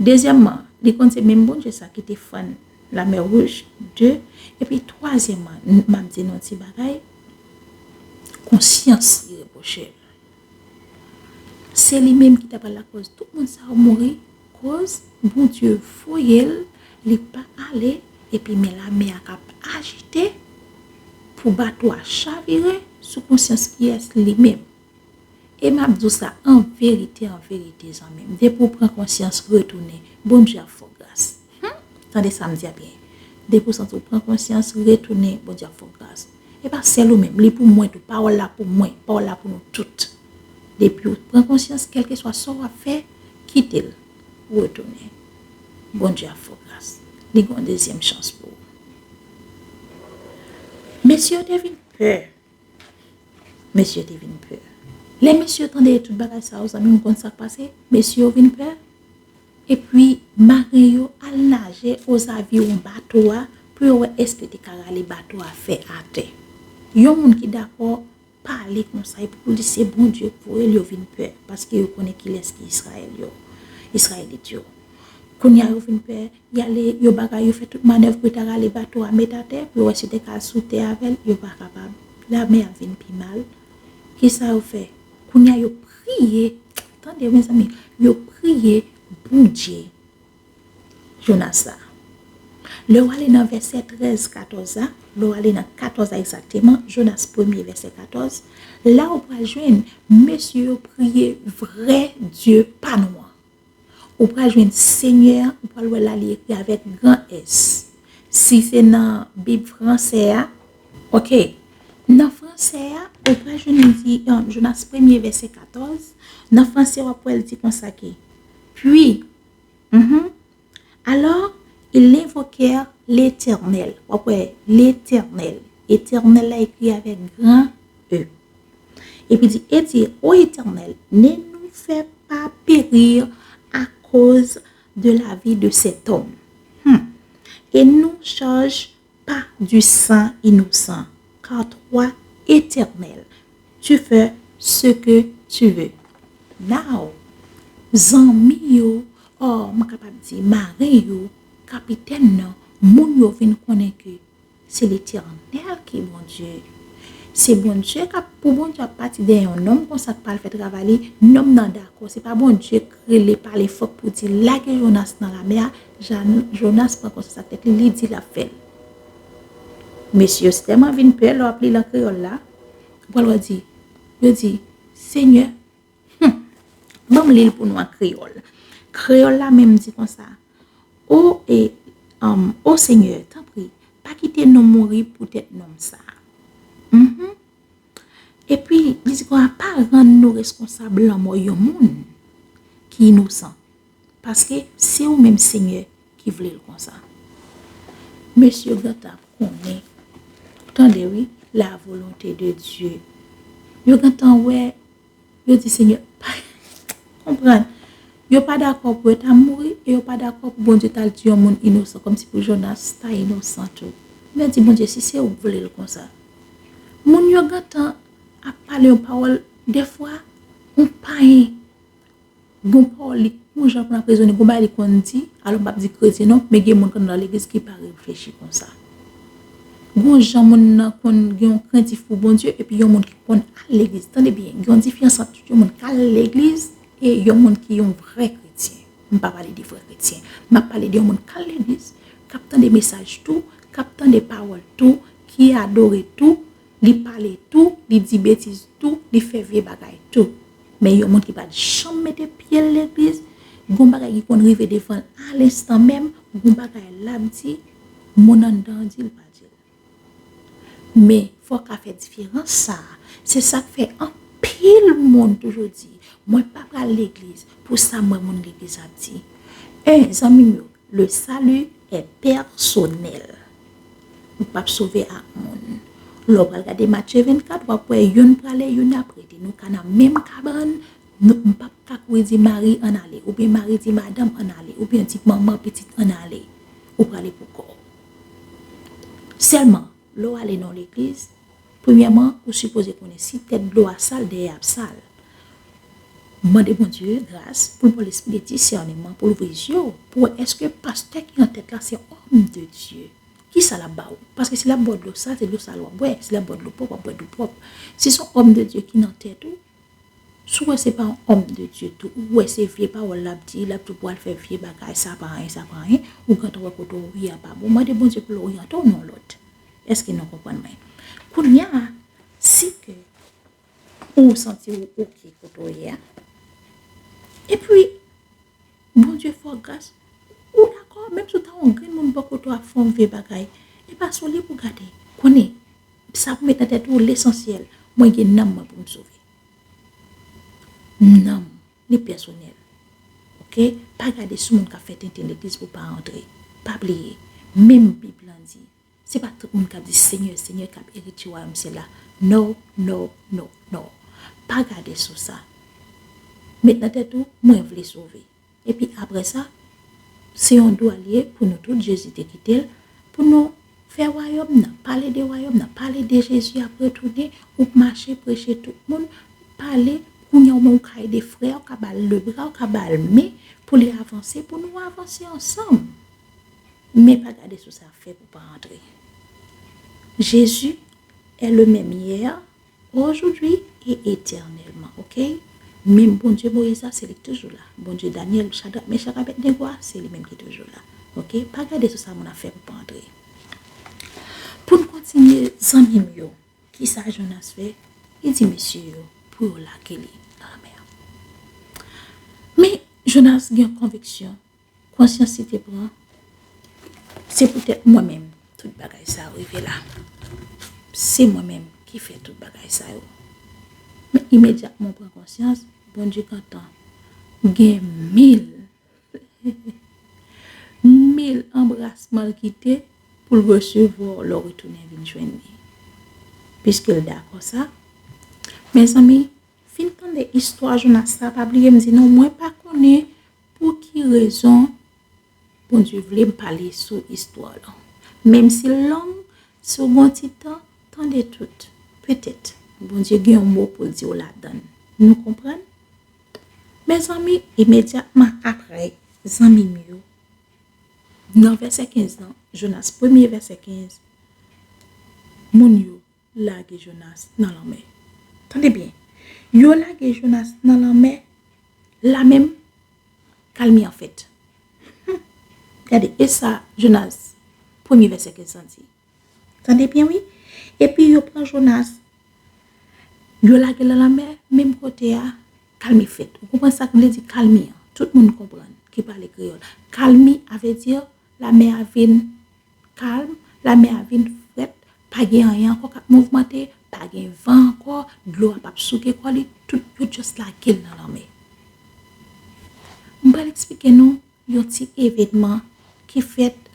Dezyèmman, li konn se menm Bondye sa ki te fann Lamè Wouj. De, epi twazyèmman, m ap di nou yon ti bagay, konsyans li repwoche l. Se li menm ki ta pral lakòz tout moun sa yo mouri, koz Bondye voye l, li pa ale, epi men lamè a k ap ajite pou bato a chavire sou konsyans kiyès? Li menm. E m ap di w sa an verite, an verite, zanmi m, depi w pran konsyans, retounen, Bondye ap fè w gras. Hmm? Tande sa m di a byen. Depi w santi w pran konsyans, retounen, Bondye ap fè w gras. E pa sèl ou menm, li pou mwen tou. Pawòl la pou mwen, pawòl la pou nou tout. Depi w pran konsyans, kèlkeswa sa w ap fè, kite l, retounen. Bondye ap fè w gras. Li gen yon dezyèm chans pou ou. Mesye yo te vin pè. Mesye yo te vin pè. Lè mesye yo tande tout bagay sa yo, zanmi m, konn sa k pase? Mesye yo vin pè. Epi, maren yo al naje ozaviwon bato a pou yo wè èske te ka rale bato a fè atè. Yon moun ki dakò pale konsa, epi pou l di se Bondye k voye l, yo vin pè, paske yo konnen kilès ki Izrayèl yo, Izrayelit yo. Kounye a, yo vin pè, y ale, yo bagay, yo fè tout manèv pou yo ta rale bato a met atè, pou yo wè si yo te ka al sou tè avè l, yo pa kapab. Lamè a vin pi mal. Kisa yo fè? Kounye a, yo priye. Tande, mezanmi, yo priye Bondye Jonas la. Lè w ale nan vèsè trèz, katòz la, lè w ale nan katòz la egzakteman, Jonas premye, vèsè katòz, la ou pral jwenn mesye yo priye vrè Dye pa nou an. Ou pral jwenn Senyè a, ou pral wè la li ekri avèk gran S. Si se nan Bib fransè a, oke. Nan fransè a, ou pral jwenn li di, um, Jonas premye, vèsè katòz. Nan fransè, w ap wè l di konsa ke, puis, mhm, alors, ils invoquèrent l'Éternel. W ap wè, l'Éternel. Etènèl la ekri avèk gran E. Epi di, et dire, ô Éternel, ne nous fais pas périr à cause de la vie de cet homme. Hmm. Et nous charge pas du sang innocent, car toi, Éternel, tu fais ce que tu veux. Now, zanmi yo, or, m kapab di, maren yo, kapitèn nan, moun yo vin konnen ke se Letènèl ki Bondye. Se Bondye k ap, pou Bondye ap pati dèyè yon nonm konsa k pral fè travay li, nonm nan dakò. Se pa Bondye k rele pale fòk pou di lage Jonas nan lamè a, Jan-, Jonas pran konsyans ak tèt li, li di l ap fè l. Mesye yo tèlman vin pè, lè w ap li l an kreyòl la, ou pral wè di, yo di, Senyè, hmm, ban m li l pou nou an kreyòl. Kreyòl la menm di konsa, O, e, um, o Senyè, tanpri, pa kite nou mouri poutèt nonm sa a. Mhm. Epi, li di konsa, pa rann nou reskonsab lanmò yon moun ki inosan, paske se ou menm, Senyè, ki vle l konsa. Mesye yo gentan ap konnen. Tande, wi, la volonté de Dieu. Yo gentan wè, yo di, Senyè, pa, konprann. Yo pa dakò pou yo ta mouri, e yo pa dakò pou Bondye ta di yon moun inosan, kòmsi pou Jonas ta inosan tou. Men di Bondye, si se ou k vle l konsa. Moun yo gentan ap pale yon pawòl, dèfwa, yon payen, gon pawòl li, yon jan pou n ap rezone, gon bagay li konn di, alò m p ap di kretyen non, men gen moun k anndan legliz ki pa reflechi konsa. Gon jan moun nan konn gen yon krentif pou Bondye, epi yon moun ki konn al legliz. Tande byen, gen yon diferans ant yon moun k al legliz e yon moun ki yon vrè kretyen. M pa pale de vrè kretyen. M ap pale de yon moun k al legliz, k ap tande mesaj tou, k ap tande pawòl tou, ki adore tou, li pale tou, li di betiz tou, li fè vye bagay tou. Men yon moun ki pa t janm mete pye l legliz, gon bagay ki konn rive devan l a lenstan menm, gon bagay l ap di, moun anndan an di l pa di l. Men, fò w ka fè diferans sa a. Se sa k fè anpil moun toujou di, mwen pa pral legliz pou sa m wè moun legliz ap di. En, zanmi m yo, le salut est personnel. Ou p ap sove ak moun. Lè w pral gade Matye vennkat, w ap wè youn prale, youn ap rete. Nou ka nan menm kabann, nou, m p ap ka kouri di mari ann ale, oubyen mari di madanm ann ale, oubyen di manman pitit ann ale. Ou prale pou kò w. Sèlman, lè w ale nan yon legliz, premyèman, ou sipoze konnen si tèt dlo a sal, dèyè a ap sal. Mande Bondye gras pou l ba w lespri de disèneman, pou l ouvri zye w, pou w wè èske pastè ki nan tèt la se òm de Dye. Kisa l ap ba w? Paske si l ap ba w dlo sal, se dlo sal w ap bwè. Si l ap ba w dlo pwòp, w ap bwè dlo pwòp. Si se yon òm de Dye ki nan tèt ou, si w wè se pa yon òm de Dye tou, ou wè se vye pawòl l ap di, l ap di w pou w al fè vye bagay, sa pa anyen, sa pa anyen, ou gentan wè kote w ye a pa bon. Mande Bondye pou l oryante w nan lòt. Èske nou konprann mwen? Kounye a, si ke ou santi w oke kote w ye a. Epi, Bondye fè w gras, ou dakò, menm si w ta yon grenn moun bò kote w ap fè yon vye bagay, e pa sou li pou gade. Konnen, Sa pou met nan tèt ou lesansyèl, mwen gen nanm mwen pou m sove. Nanm, li pèsonèl. Oke? Pa gade sou moun k ap fè tenten legliz pou pa antre. Pa bliye, menm Bib lan di, se pa tout moun k ap di Senyè, Senyè k ap eritye wayòm syèl la. No, no, no, no. Pa gade sou sa. Met nan tèt ou, mwen vle sove. Epi apre sa, se yon dwa l ye pou nou tout, Jezi te kite l, pou nou fè wayòm nan, pale de wayòm nan, pale de Jezi ap retounen, ou mache preche tout moun, pale, kounye a ou menm ou ka ede frè a, ou ka ba l lebra, ou ka ba l men pou li avanse, pou nou avanse ansanm. Men pa gade sou sa fè pou pa antre. Jezi est le même hier, aujourd'hui et éternellement, oke? Menm Bondye Moyiz la, se li ki toujou la. Bondye Danyèl, Chadrak, Mechak, Abèdnego a, se li menm ki toujou la. Oke? Pa gade sou sa moun ap fè pou pa antre. Pou n kontinye, zanmi m yo, kisa Jonas fè? Li di mesye yo pou yo lage li nan lanmè a. Men, Jonas gen konviksyon, konsyans li te pran, se poutèt mwen menm tout bagay sa yo rive la. Se mwen menm ki fè tout bagay sa yo. Men imedyatman w pran konsyans, Bondye gentan gen mil, mil anbrasman l kite pou l resevwa w lè w retounen vin jwenn li. Piske l dakò sa, mezanmi, fin tande istwa Jonas sa, pa bliye m di nou, mwen pa konnen pou ki rezon Bondye vle m pale sou istwa lan. Menm si l long, si w gen yon ti tan, tande tout. Petèt, Bondye gen yon mo pou l di w ladan l. Nou konprann? Mezanmi, imedyatman apre, zanmi m yo, nan vèsè kenz lan, Jonas premye vèsè kenz, moun yo lage Jonas nan lanmè. Tande byen, yo lage Jonas nan lanmè, la menm, kalmi an fèt. Gade, e sa Jonas, premye vèsè kenz lan di. Tande byen, wi. Epi yo pran Jonas, yo lage l nan lanmè, menm kote a, kalmi fèt. Ou konprann sa k vle di kalmi an? Tout moun konprann ki pale kreyòl. Kalmi a vle di lanmè a vin kalm, lanmè a vin frèt, pa gen anyen ankò k ap mouvmante, pa gen van ankò, dlo a p ap souke kò li, tout yo just lage l nan lanmè. M pral eksplike nou yon ti evènman ki fèt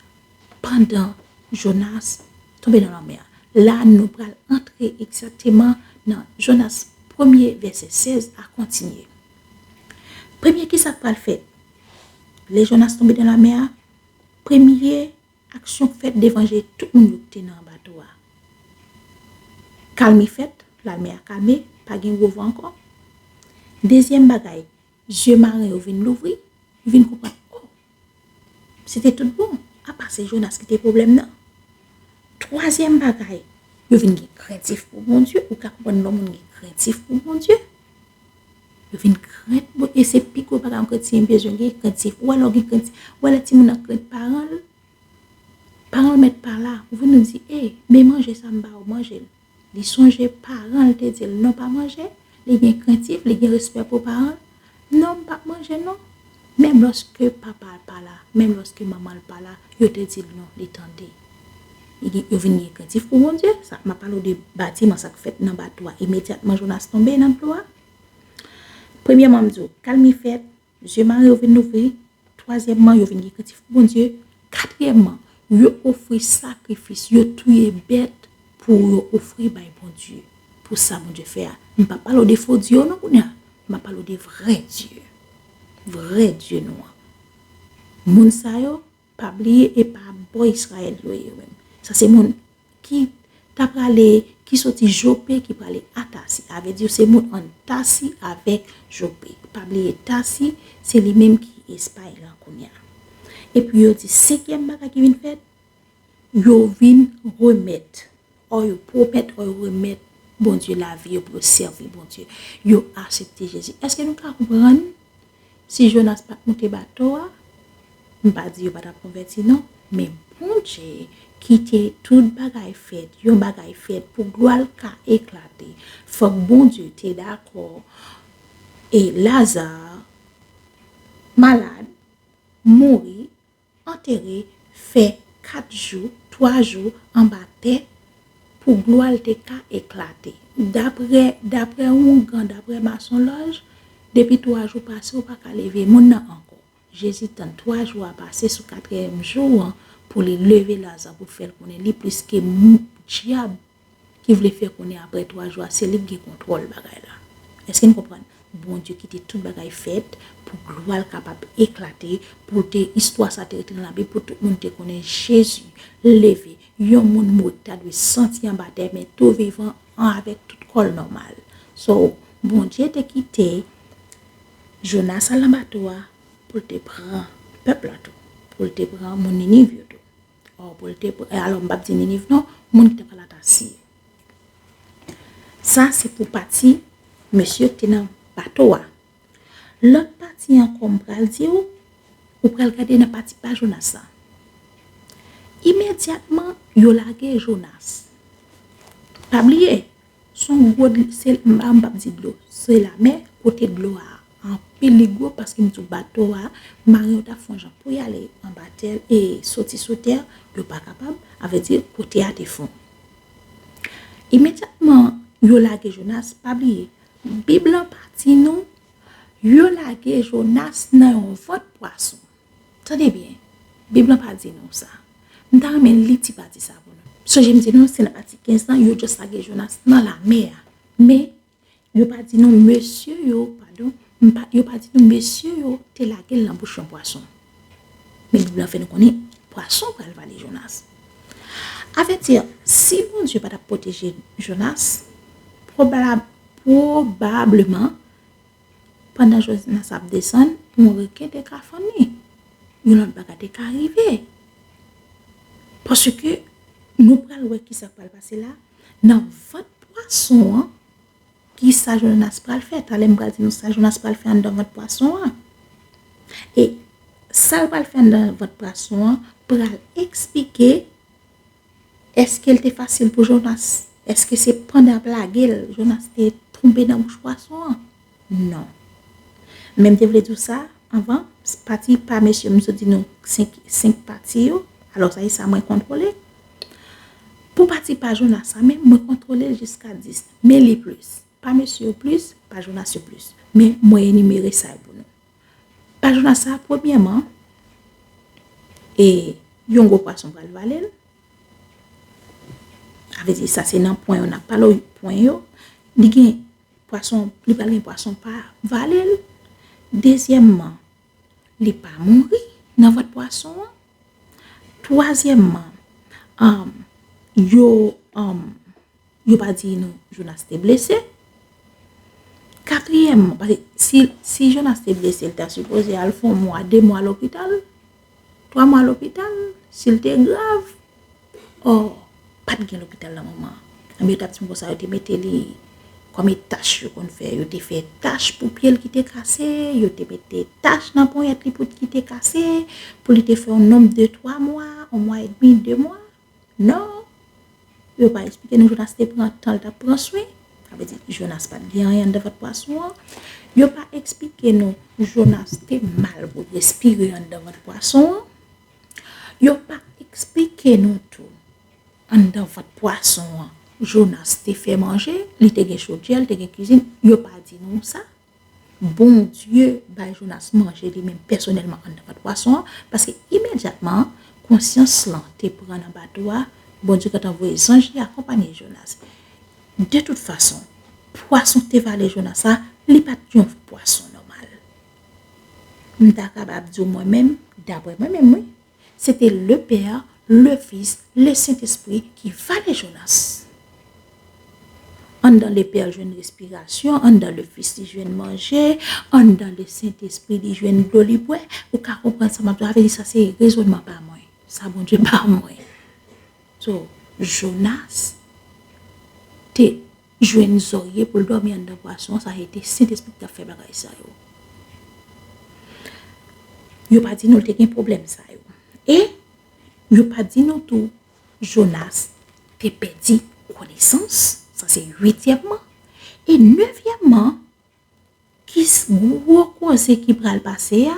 pandan Jonas tonbe nan lanmè a. La, nou pral antre egzakteman nan Jonas premye, vèsè sèz a kontinye. Premye, kisa k pral fèt? Lè Jonas tonbe nan lanmè a, premye aksyon k fèt devan je tout moun yo ki te nan bato a. Kalmi fèt, lanmè a kalme, pa gen gwo van ankò. Dezyèm bagay, zye maren yo vin louvri, yo vin konprann, o, se te tout bon, apa se Jonas ki te pwoblèm nan. Twazyèm bagay, yo vin gen krentif pou Bondye, ou ka konprann lè yon moun gen krentif pou Bondye. Yo vin krent, bon, e se pi gwo bagay yon kretyen bezwen gen, krentif. Ou wè lè w gen krentif, ou wè lè timoun nan krent paran l, paran l mèt pa la, ou vin ou di, e, men manje sa m ba w, manje l. Li sonje paran l te di l non pa manje, li gen krentif, li gen respè pou paran l. Non, m p ap manje non. Menm lòske papa l pa la, menm lòske manman l pa la, yo te di l non, li tande. Li gen, yo vin gen krentif pou Bondye. Sa, m ap pale w de batiman sa k fèt nan bato a. Imedyatman Jonas tonbe nan dlo a, premyèman, m di w, kalmi fèt, zye maren yo vin louvri. Twazyèmman, yo vin gen krentif pou Bondye. Katriyèmman, yo ofri sakrifis, yo touye bèt pou yo ofri bay Bondye, pou sa Bondye fè a. M p ap pale w de fo dye yo non kounye a. M ap pale w de vrè Dye. Vrè Dye nou an. Moun sa yo, pa bliye, e pa bò Izrayèl yo ye yo menm. Sa se moun ki ta prale, ki soti Jope, ki prale a Tasi. A vle di se moun ant Tasi avèk Jope. Pa bliye Tasi, se li menm ki Espay lan kounye a. Epi yo di, senkyèm bagay ki vin fèt, yo vin remèt, o yo pwomèt, o yo remèt Bondye lavi yo pou yo sèvi Bondye. Yo aksepte Jezi. Èske nou ka konprann? Si Jonas pa t moute bato a, m pa di yo pa t ap konvèti non, men Bondye kite tout bagay fèt, yon bagay fèt pou glwa l ka eklate. Fòk Bondye te dakò e Laza malad, mouri, antere, fè kat jou, twa jou anba tè pou glwa l te ka eklate. Daprè, daprè oungan, daprè masonlòj, depi twa jou pase, ou pa ka leve moun nan ankò. Jezi tann twa jou a pase sou katriyèm jou an pou li leve Laza, pou l fè l konnen li plis ke mou-, dyab ki vle fè konnen apre twa jou a, se li k gen kontwòl bagay la. Èske n konprann? Bondye kite tout bagay fèt pou glwa l kapab eklate, pou te istwa sa te rete nan Labib, pou tout moun te konnen Jezi leve, yon moun mouri ki ta dwe santi anba tè, men tou vivan an avèk tout kò l nòmal. So, Bondye te kite Jonas al nan bato a pou l te pran pèp la tou, pou l te pran moun Niniv yo tou. Ò, pou l te pran, alò, m p ap di Niniv non, moun ki te pral atake. Sa se pou pati mesye ki te nan bato a. Lòt pati ankò m pral di w, ou pral gade nan pati pa Jonas la. Imedyatman, yo lage Jonas. Pa bliye, se yon gwo dl-, se, m pa, m p ap di dlo, se lamè, kote dlo a anpil li gwo, paske m di w bato a, maren yo t ap fè yon jan pou y ale anba tè, e soti sou tè, yo pa kapab, avèdi kote a te fon. Imedyatman, yo lage Jonas, pa bliye, Bib lan pa di nou, yo lage Jonas nan yon vant pwason. Tande byen, Bib lan pa di nou sa. M ta renmen li ti pati sa pou nou. Sonje m di nou, se nan pati kenz lan, yo just lage Jonas nan lamè a. Men, yo pa di nou mesye yo, padon, m pa, yo pa di nou mesye yo te lage l nan bouch yon pwason. Men Bib lan fè nou konnen pwason pral vale Jonas. Avèdi, si Bondye pa t ap pwoteje Jonas, pwobab-, pwobableman, pandan Jonas ap desann, yon reken te ka fann li. Yon lòt bagay te ka rive. Paske nou pral wè ki sa k pral pase la. Nan vant pwason an, ki sa Jonas pral fè? Talè m pral di nou sa Jonas pral fè anndan vant pwason an. E sa l pral fè anndan vant pwason an pral eksplike, èske l te fasil pou Jonas? Èske se pandan y ap lage l, Jonas te tonbe nan bouch pwason an? Non. Men m te vle di w sa anvan, pati pa mesye, m sot di nou senk, senk pati yo. Alò, sa se sa mwen kontwole. Pou pati pa Jonas sa menm, mwen kontwole l jiska dis. Men li plis. Pa mesye yo plis, pa Jonas yo plis. Men mwen enimere sa yo pou nou. Pa Jonas sa, premyèman, e yon gwo pwason pral vale l. Sa vle di, sa se nan pwen yo, n ap pale w pwen yo. Li gen pwason, li pral gen pwason pa vale l. Dezyèmman, li pa mouri nan vant pwason an. Twazyèmman, um, yo, um, yo pa di nou Jonas te blese. Katriyèmman, paske si, si Jonas te blese, li ta sipoze al fè yon mwa, de mwa lopital, twa mwa lopital, si l te grav, ò, pa t gen lopital nan moman an. Anben, yo t ap di m konsa, yo te mete li kòm e tach yo konn fè. Yo te fè tach pou pye l ki te kase, yo te mete tach nan ponyèt li pou ki te kase, pou li te fè yon nonb de twa mwa, yon mwa edmi, de mwa. Non. Yo pa eksplike nou Jonas te pran tan l t ap pran swen. Sa vle di, Jonas pa t gen anyen anndan vant pwason an. Yo pa eksplike nou Jonas te mal pou l respire anndan vant pwason an. Yo pa eksplike nou tou, anndan vant pwason an, Jonas te fè manje, li te gen chodyè, li te gen kizin. Yo pa di nou sa. Bondye bay Jonas manje li menm pèsonèlman anndan vant pwason an, paske imedyatman konsyans lan te pran nan bato a, Bondye gentan voye zanj li akonpanye Jonas. De tout fason, pwason k te vale Jonas la, li pa t yon pwason nòmal. M ta kapab di w mwen menm, daprè mwen menm, wi, se te le Pè, le Fis, le Sentespri ki vale Jonas. Anndan le Pè jwenn respirasyon, anndan le Fis li jwenn manje, anndan le Sentespri li jwenn dlo li bwè. Ou ka konprann sa m ap di w, sa vle di sa se rezònman pa mwen. Sa Bondye ba mwen. So, Jonas te jwenn zòrye pou l dòmi anndan pwason an, sa se te Sentespri ki t ap fè bagay sa yo. Yo pa di nou l te gen pwoblèm sa yo. E yo pa di nou tou Jonas te pèdi konesans, sa se uityèmman. E nevyèmman, ki s-, gwo koze ki pral pase a,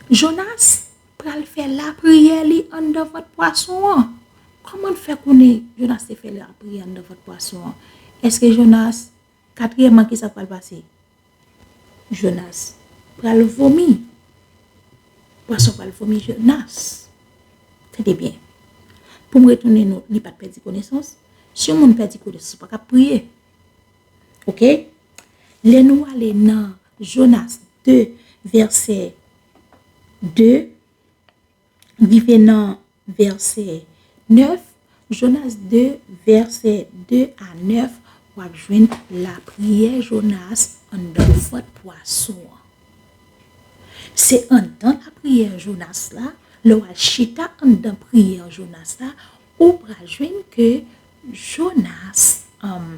Jonas pral fè lapriyè li anndan vant pwason an. Kòman n fè konnen Jonas te fè lapriyè anndan vant pwason an? Èske Jonas, katriyèmman, kisa k pral pase? Jonas pral vomi. Pwason pral vomi Jonas. Tande byen. Pou m retounen nou, li pa t pèdi konesans. Si yon moun pèdi konesans, ou pa ka priye. Oke? Lè nou ale nan Jonas de, vèsè de, rive nan vèsè nèf, Jonas de, vèsè de a nèf, w ap jwenn lapriyè Jonas anndan vant pwason an. Se anndan lapriyè Jonas la, lè w al chita anndan priyè Jonas la, ou pral jwenn ke Jonas, um,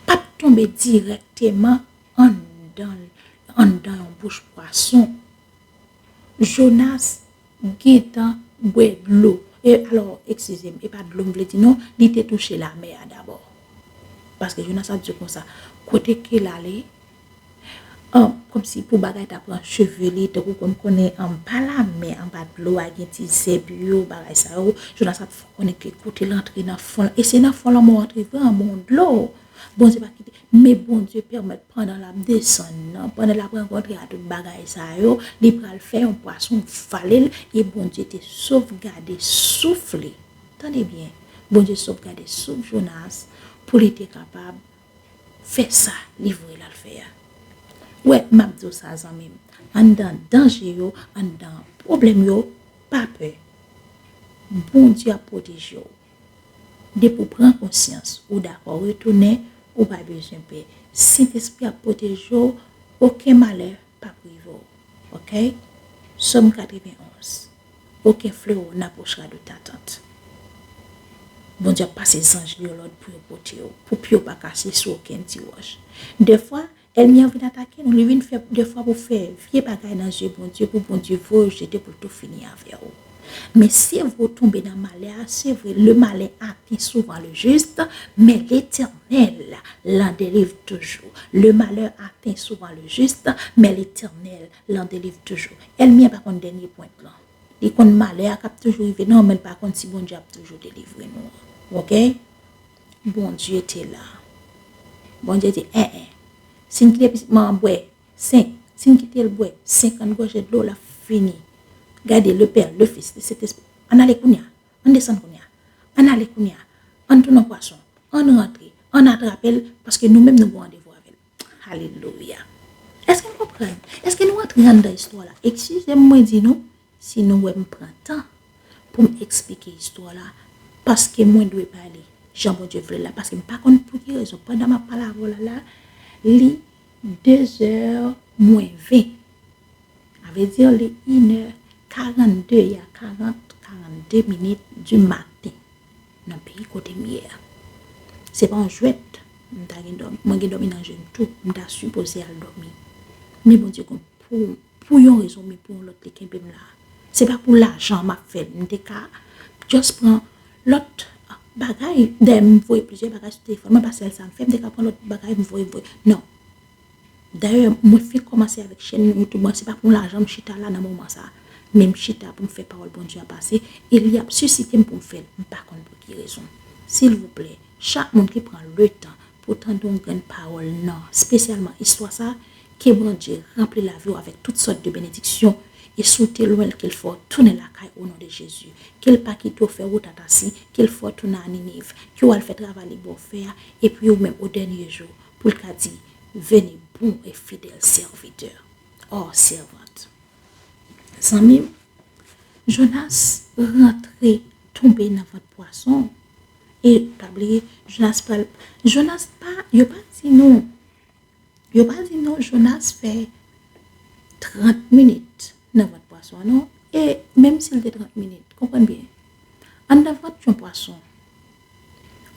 pa t tonbe dirèkteman anndan, anndan yon bouch pwason. Jonas gentan bwè dlo. E alò, eskize m, e pa dlo m vle di non, li te touche lamè a dabò. Paske Jonas ap di konsa, kote ke l ale, an, kòmsi pou bagay ta pran cheve li, tankou konn konnen anba lamè, anba dlo a gen ti zèb yo, bagay sa yo, Jonas ap fè konnen ke kote l antre nan fon, e se nan fon lanmè w antre vre, anba yon dlo. Bondye pa kite, men Bondye pèmèt pandan l ap desann nan, pandan l ap rankontre a tout bagay sa yo, li pral fè yon pwason vale l, e Bondye te sovgade souf li. Tande byen, Bondye sovgade souf Jonas pou li te kapab fè sa li voye l al fè a. Wè, m ap di w sa, zanmi m, anndan danje yo, anndan pwoblèm yo, pa pè. Bondye ap pwoteje w. Depi w pran konsyans, ou dakò retounen, ou pa bezwen pè. Sentespri ap pwoteje w, okenn malè p ap rive w. Oke? Sòm katrevenn onz. Aucun fléau n'approchera de ta tente. Bondye ap pase zanj li yo lòd pou yo pwote w, pou pye w pa kase sou okenn ti wòch. Dèfwa, ènmi an vin atake nou, li vin fè dèfwa pou fè vye bagay nan zye Bondye, pou Bondye voye w jete pou l tou fini avè w. Men se vre w tonbe nan malè a, se vre, le malheur atteint souvent le juste, mais l'Éternel l'en délivre toujours. Le malheur atteint souvent le juste, mais l'Éternel l'en délivre toujours. Ènmi an pa konn dènye pwent lan. Li konn malè a k ap toujou rive nan, men l pa konn si Bondye ap toujou delivre nou. Oke? Bondye te la. Bondye di, en, en. Si n kite pitit mwen an bwè senk, si n kite l bwè senkant gòje dlo, l ap fini. Gade, le Pè, le Fis, le Sentespri. Ann ale kounye a. Ann desann kounye a. Ann ale kounye a. Ann tounen pwason. Ann rantre. Ann atrape l, paske nou menm nou gen randevou avè l. Alelouya. Èske n konprann? Èske nou antre anndan istwa la? Eskize m, mwen di nou, si nou wè m pran tan pou m eksplike istwa la, paske mwen dwe pale jan Bondye vle l la, paske m pa konn pou ki rezon, pandan m ap pale avè w la, la, li de zè mwen ven. Sa vle di li inè karannde, y a karant, karannde minit di maten nan peyi kote m ye a. Se pa yon jwèt, m ta gen dòmi, mwen gen dòmi nan je m tou, m ta sipoze al dòmi. Men Bondye konn pou, pou yon rezon, men pou yon lòt, li kenbe m la. Se pa pou lajan m ap fè l, m te ka just pran lòt bagay. Dayè, m voye plizyè bagay sou telefòn mwen, pa sèl sa m fè, m te ka pran lòt bagay, m voye, voye. Non. Dayè, mwen fin kòmanse avèk chèn YouTube mwen, se pa pou lajan m chita la nan moman sa. Men m chita pou m fè pawòl Bondye a pase, e li ap sisite m pou m fè l. M pa konn pou ki rezon. Silvouplè, chak moun ki pran letan pou tande yon grenn pawòl nan, espesyalman istwa sa, ke Bondye ranpli lavi w avèk tout sòt de benediksyon, e si w te lwen l, ke l fè w tounen lakay o non de Jezi. Ke l pa kite w fè wout a Tasi, ke l fè w tounen a Niniv, ke w al fè travay li ba w fè a, epi ou menm o dènye jou, pou l ka di, Venez, bon et fidèle serviteur, or servante. Zanmi m, Jonas rantre, tonbe nan vant pwason. E pa bliye, Jonas pral, Jonas pa, yo pa di nou, yo pa di nou Jonas fè trant minit nan vant pwason an, non. E menm si l te trant minit, konprann byen. Anndan vant yon pwason,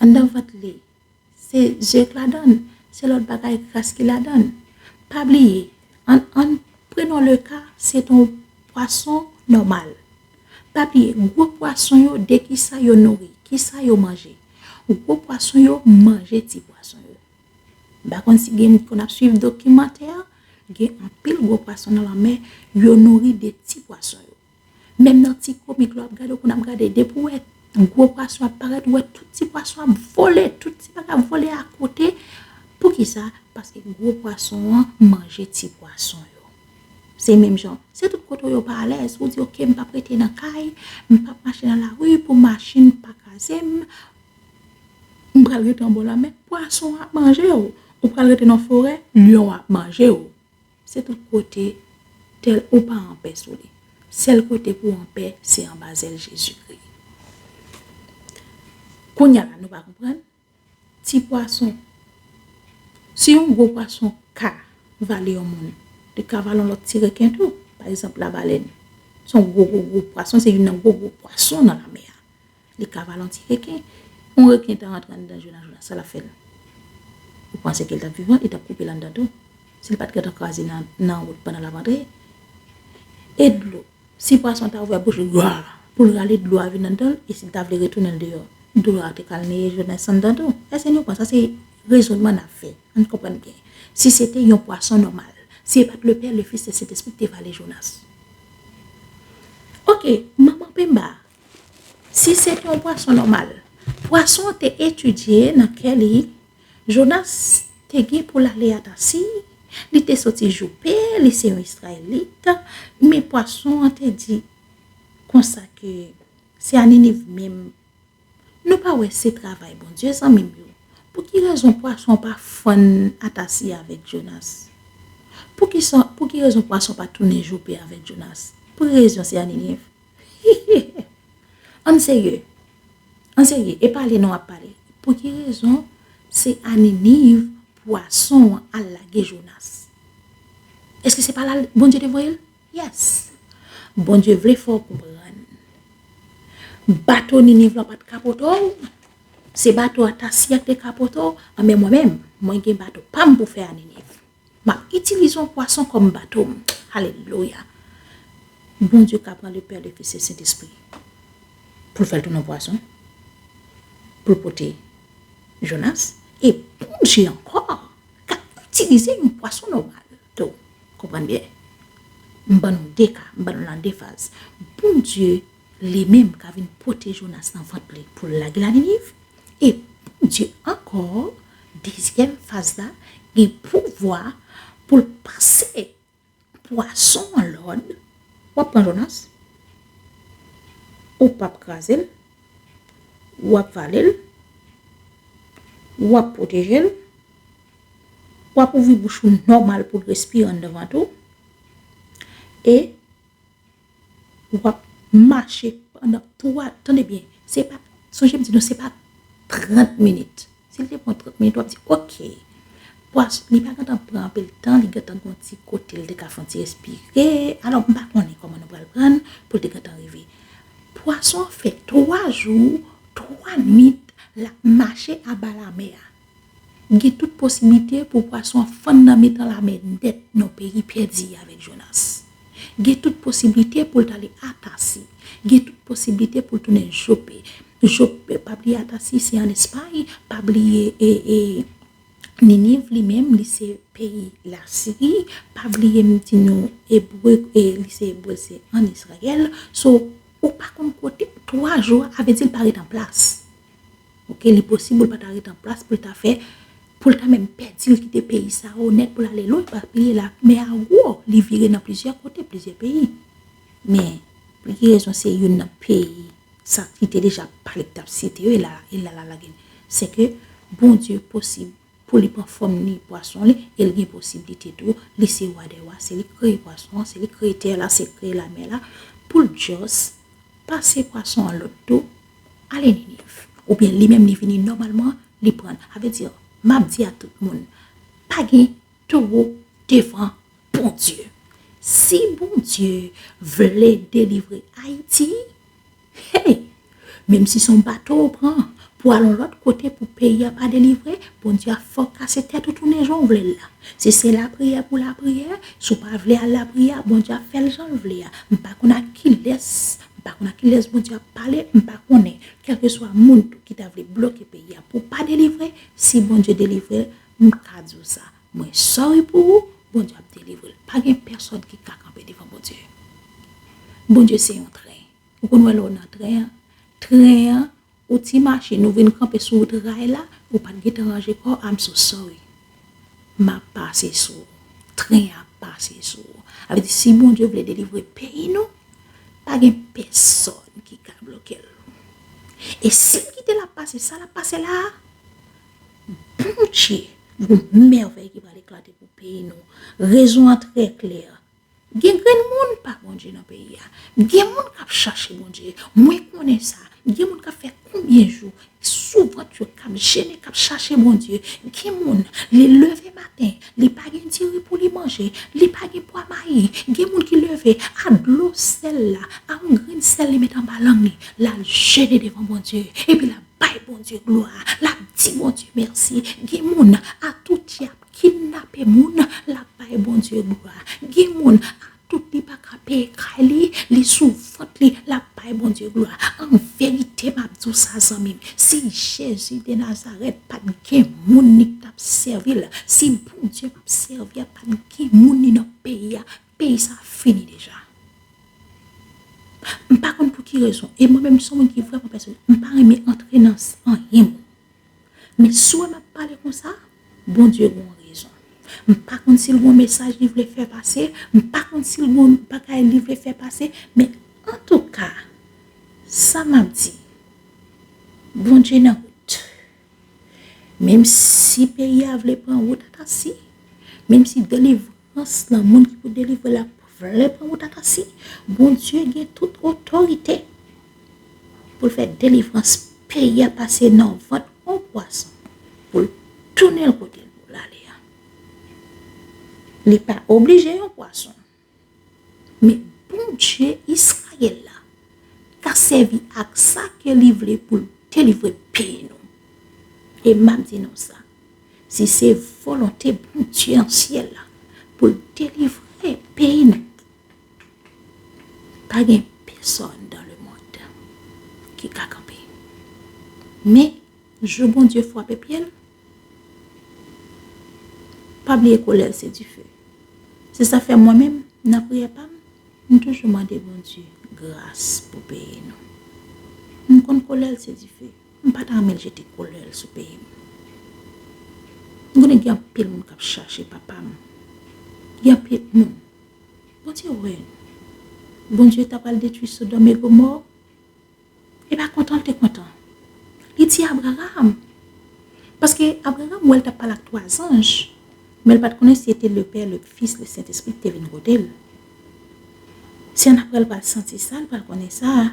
anndan vant li, se zye k ladan l, se lòt bagay gras ki ladan l. Pa bliye, ann, ann, prenons le cas, se yon pwason nòmal. Pa bliye, gwo pwason yo, de kisa yo nouri, kisa yo manje. Gwo pwason yo manje ti pwason yo. M pa konn si gen moun ki konn ap swiv dokimantè a, gen anpil gwo pwason nan lanmè, yo nouri de ti pwason yo. Menm nan ti komik, lè w ap gade, w konn ap gade, depi w wè Gwo pwason ap parèt, ou wè tout ti pwason ap vole, tout ti bagay ap vole akote. Poukisa? Paske gwo pwason an manje ti pwason yo. Se menm jan. Se tout kote w yo pa alèz. Ou di, "Ok, m p ap rete nan kay, m p ap mache nan lari pou machin pa kraze m. M pral rete anbò lanmè." Pwason ap manje w. Ou pral rete nan forè, lyon ap manje w. Se tout kote, tèl ou pa anpè sou li. Sèl kote pou w anpè, se anba zèl Jezikri. Kounye a la, nou pa konprann? Ti pwason. Si yon gwo pwason ka vale yon moun, li ka vale yon lòt ti reken tou. Pa egzanp, labalèn. Se yon gwo, gwo, gwo pwason, se youn nan gwo, gwo pwason nan lanmè a. Li ka vale yon ti reken. Yon reken ta rantre anndan Jonas, Jonas, sa l ap fè l? Ou panse ke l t ap vivan? Li t ap koupe l anndan tou. Si l pa t gentan kraze nan, nan wout pandan l ap antre. E dlo. Si pwason ta ouvè bouch li, pou l rale dlo a vin anndan l, e si l ta vle retounen l deyò, dlo a te ka al neye Jonas anndan tou. Èske nou konprann? Sa se rezònman n ap fè. Ann konprann byen. Si se te yon pwason nòmal, si se pa t le Pè, le Fis e Sentespri ki te vale Jonas. Ok, manman penba, si se te yon pwason nòmal, pwason an te etidye nan kè li, Jonas te gen pou l ale a Tasi, li te soti Jope, li se yon Izrayelit, men pwason an te di konsa ke se a Niniv menm. Nou pa wè se travay Bondye, zanmi m yo. Pou ki rezon pwason pa fann a Tasi avèk Jonas? Pou ki, pou ki rezon pwason pa tounen Jope avèk Jonas? Pou ki rezon se a Niniv? Ann serye. Ann serye. E pale non ap pale. Pou ki rezon se a Niniv pwason an al lage Jonas? Èske se pa la Bondye te voye l? Yes. Bondye vle fè w konprann. Bato Niniv la pa t ka pote w. Se bato a Tasi a k te ka pote w. Anben mwen menm, mwen gen bato pa m pou fè a Niniv. M ap itilize yon pwason kòm bato m. Alelouya. Bondye ka pran le Pè, le Fis e Sentespri pou l fè l tounen yon pwason, pou l pote Jonas. E Bondye ankò ka itilize yon pwason nòmal tou. Konprann byen. M ban nou de ka, m ban nou nan de faz. Bondye li menm ka vin pote Jonas nan vant li pou l lage l a Niniv. E Bondye ankò, dezyèm faz la, gen pouvwa pou l pase pwason an lòd. W ap pran Jonas, ou p ap kraze l, w ap vale l, w ap pwoteje l, w ap ouvri bouch ou nòmal pou l respire anndan vant ou, e w ap mache pandan twa, tande byen, se pa, sonje m di nou, se pa trant minit. Si l te pran trant minit, w ap di, "Ok, pwason, li pa gentan pran anpil tan, li gentan gon ti kote l te ka fè yon ti respire. Alò, m pa konnen kòman nou pral pran l pou l te gentan rive." Pwason an fè twa jou, twa nwit, l ap mache anba lamè a. Gen tout posiblite pou pwason an fann nan mitan lamè nèt nan peyi pèdi avèk Jonas. Gen tout posiblite pou l t ale a Tasi. Gen tout posiblite pou l tounen Jope. Jope, pa bliye a Tasi, se ann Espay. Pa bliye, e, e, Niniv li menm, li se peyi Lasiri. Pa bliye m di nou, Ebre, e, li se Ebre, se ann Izrayèl. So, ou pa konn kote, twa jou a, a vle di l pa ret an plas. Ok, li posib pou l pa ta ret an plas, pou l ta fè, pou l ta menm pèdi l kite peyi sa yo nèt pou l ale lwen, pa bliye lamè a gwo, li vire nan plizyè kote, plizyè peyi. Men, pou ki rezon se youn nan peyi sa ki te deja pale k t ap site yo, e la, e la, la, la gen. Se ke Bondye posib pou li pran fòm ni pwason li, e l gen posiblite tou, li se wa dè wa, se li k kreye pwason an, se li k kreye tè la, se li k kreye lamè la, pou l just pase pwason an lòd tou, ale Niniv. Oubyen li menm li vini nòmalman, li pran. Sa vle di, m ap di a tout moun, pa gen towo devan Bondye. Si Bondye vle delivre Ayiti, hey, menm si se yon bato ou pran pou al yon lòt kote pou peyi a pa delivre, Bondye ap fè w kase tèt ou tounen jan w vle l la. Si se lapriyè pou lapriyè, si w pa vle al lapriyè, Bondye ap fè l jan l vle a. M pa konn ak kilès, m pa konn ak kilès Bondye ap pale, m pa konnen. Kèlkeswa moun tou ki ta vle bloke peyi a pou pa delivre, si Bondye delivre l, m ka di w sa. Mwen sorry pou ou, Bondye ap delivre l. Pa gen pèsòn ki ka kanpe devan Bondye. Bondye se yon tren. Ou konn wè lè w nan tren an, tren an, ou ti machin, ou vin kanpe sou wout ray la, ou pa t gentan ranje kò w, I'm so sorry. M ap pase sou ou. Tren an ap pase sou ou. Sa vle di, si Bondye vle delivre peyi nou, pa gen pèsòn ki ka bloke l. E si l kite l ap pase, sa l ap pase la a, Bondye, gon mèvèy ki pral eklate pou peyi nou. Rezon an trè klè. Gen grenn moun pa Bondye nan peyi a. Gen moun k ap chache Bondye. Mwen konnen sa. Gen moun k ap fè konbyen jou sou vant yo, k ap jene, k ap chache Bondye. Gen moun, li leve maten, li pa gen diri pou li manje, li pa gen pwa mayi. Gen moun ki leve, a dlo sèl la, a yon grenn sèl li met anba lang li, l al jene devan Bondye. Epi l ap bay Bondye glwa, l ap di Bondye mèsi. Gen moun, a tout y ap kidnape moun, l ap bay Bondye glwa. Gen moun, a tout li pa ka peye kay li, li sou vant li, l ap bay Bondye glwa. An verite, m ap di w sa, zanmi m, si Jezi de Nazarèt pa t gen moun li t ap sèvi l, si Bondye m ap sèvi a pa t gen moun li nan peyi a, peyi sa a fini deja. M pa konn pou ki rezon, e mwen menm, se yon moun ki vrèman pèsonèl, m pa renmen antre nan s-, anyen moun. Men si w wè m ap pale konsa, Bondye gen yon rezon. M pa konn si l gen yon mesaj li vle fè pase, m pa konn si l gen yon bagay li vle fè pase, men antouka, sa m ap di, Bondye nan wout. Menm si peyi a vle pran wout atasi, menm si delivrans lan, moun ki pou delivre la vle pran wout atasi, Bondye gen tout otorite pou l fè delivrans peyi a pase nan vant yon pwason, pou l tounen l kote l pou l ale a. Li pa oblije yon pwason. Men Bondye Izrayèl la ka sèvi ak sa ke li vle pou l delivre peyi nou. E m ap di nou sa, si se volonte Bondye an syèl la pou l delivre peyi nou, pa gen pèsòn dans le monde ki ka kanpe. Men, jou Bondye frape pye l, pa bliye kolè l se dife. Se sa fè mwen menm, nan priyè pa m, m toujou mande Bondye gras pou peyi nou. M konn kolè l se dife. M pa ta renmen l jete kolè l sou peyi m. M konnen gen anpil moun k ap chache papa m. Gen anpil moun. Bondye wè nou. Bondye ta pral detwi Sodòm e Gomò. E pa kontan l te kontan. Li di Abraram. Paske Abraram wè l t ap pale ak twa zanj, men l pa t konnen si se te le Pè, le Fis, le Sentespri ki te vin kote l. Se annapre l pral santi sa, l pral konnen sa.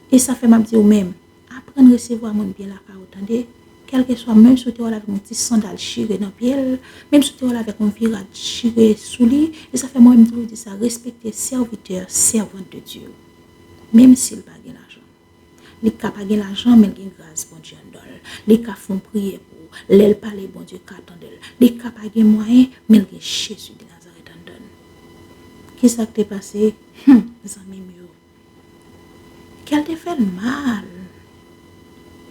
E sa fè m ap di w menm, aprann resevwa moun byen lakay ou, tande. Kèlkeswa, menm si w te wè l avèk yon ti sandal chire nan pye l, menm si w te wè l avèk yon vye rad chire sou li, e sa fè mwen menm toujou di sa, respekte sèvitè, sèvant de Dye. Menm si l pa gen lajan. Li ka pa gen lajan, men l gen gras Bondye anndan l. Li ka fè yon priyè pou ou. Lè l pale, Bondye ka tande l. Li ka pa gen mwayen, men l gen Jezi de Nazarèt anndan l. Kisa k te pase? Hum, zanmi m yo. Kè l te fè l mal.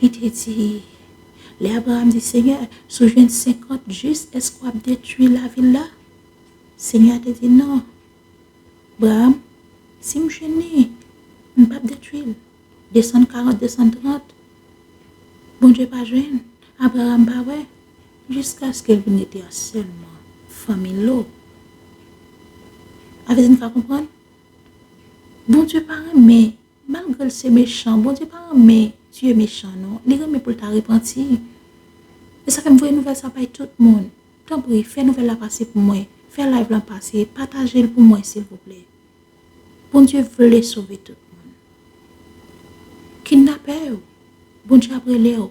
Li te di, lè Abraram di, Senyè, si w jwenn senkant jis, èske w ap detwi lavil la? Senyè a te di, non. Abraram, si m jwenn li, m p ap detwi l. Desann karant, desann trant. Bondye pa jwenn. Abraram pa wè. Jiskaske l vin rete a sèlman fanmi Lo. Avè di n ka konprann? Bondye pa renmen, malgre l se mechan, Bondye pa renmen tye mechan non. Li renmen pou l ta repanti. E sa fè m voye nouvèl sa bay tout moun. Tanpri, fè nouvèl la pase pou mwen. Fè live lan pase, pataje l pou mwen, silvouplè. Bondye vle sove tout moun. Kidnapè yo, Bondye ap rele w.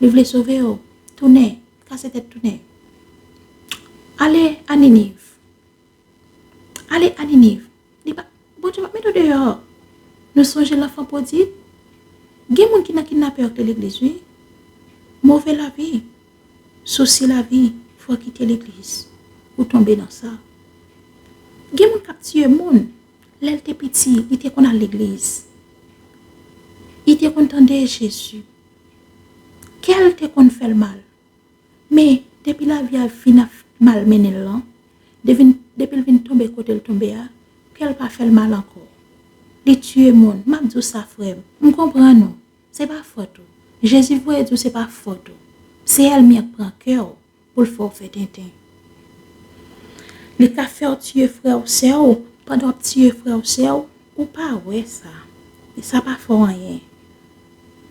Li vle sove w. Tounen, kase tèt tounen. Ale a Niniv. Ale a Niniv. Li pa, Bondye p ap mete w deyò. Nou sonje lanfan pwodig? Gen moun ki nan kidnapè yo ki te legliz, wi. Move lavi, sousi lavi, fò w kite legliz. Ou tonbe nan sa. Gen moun k ap tiye moun. Lè l te piti, li te konn al legliz. Li te konn tande Jezi. Kè l te konn fè l mal. Men, depi lavi a vin ap malmennen l lan, depi, depi l vin tonbe kote l tonbe a, kè l pa fè l mal ankò. Li tiye moun. M ap di w sa, frè m. M konprann ou. Se pa fòt ou. Jezi voye di w se pa fòt ou. Se ènmi an k pran kè w pou l fè w fè tenten. Li ka fè w tiye frè w, sè w, pandan w ap tiye frè w, sè w, ou pa wè sa. Sa pa fè w anyen.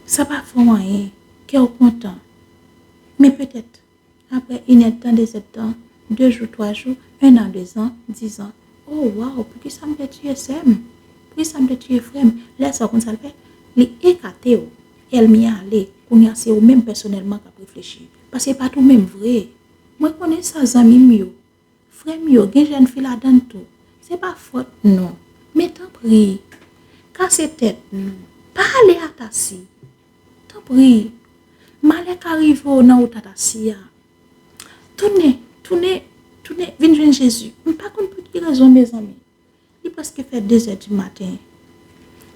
Sa pa fè w anyen. Kè w kontan. Men petèt, apre inèdtan, dezèdtan, de jou, twa jou, en an, dezan, dizan, o, waw, poukisa m te tiye sè m? Poukisa m te tiye frè m? Lè sa, w konn sa l fè? Li ekate w. Ènmi an ale. Kounye a, se ou menm pèsonèlman k ap reflechi. Paske pa t ou menm vre. Mwen konnen sa, zanmi m yo. Frè m yo, gen jèn fi ladan l tou. Se pa fòt nou. Men tanpri, kase tèt nou. Pa ale atasi. Tanpri, malè ka rive w nan wout atasi a. Tounen, tounen, tounen, vin jwenn Jezi. M pa konn pou ki rezon, mezanmi. Li prèske fè de zè di maten.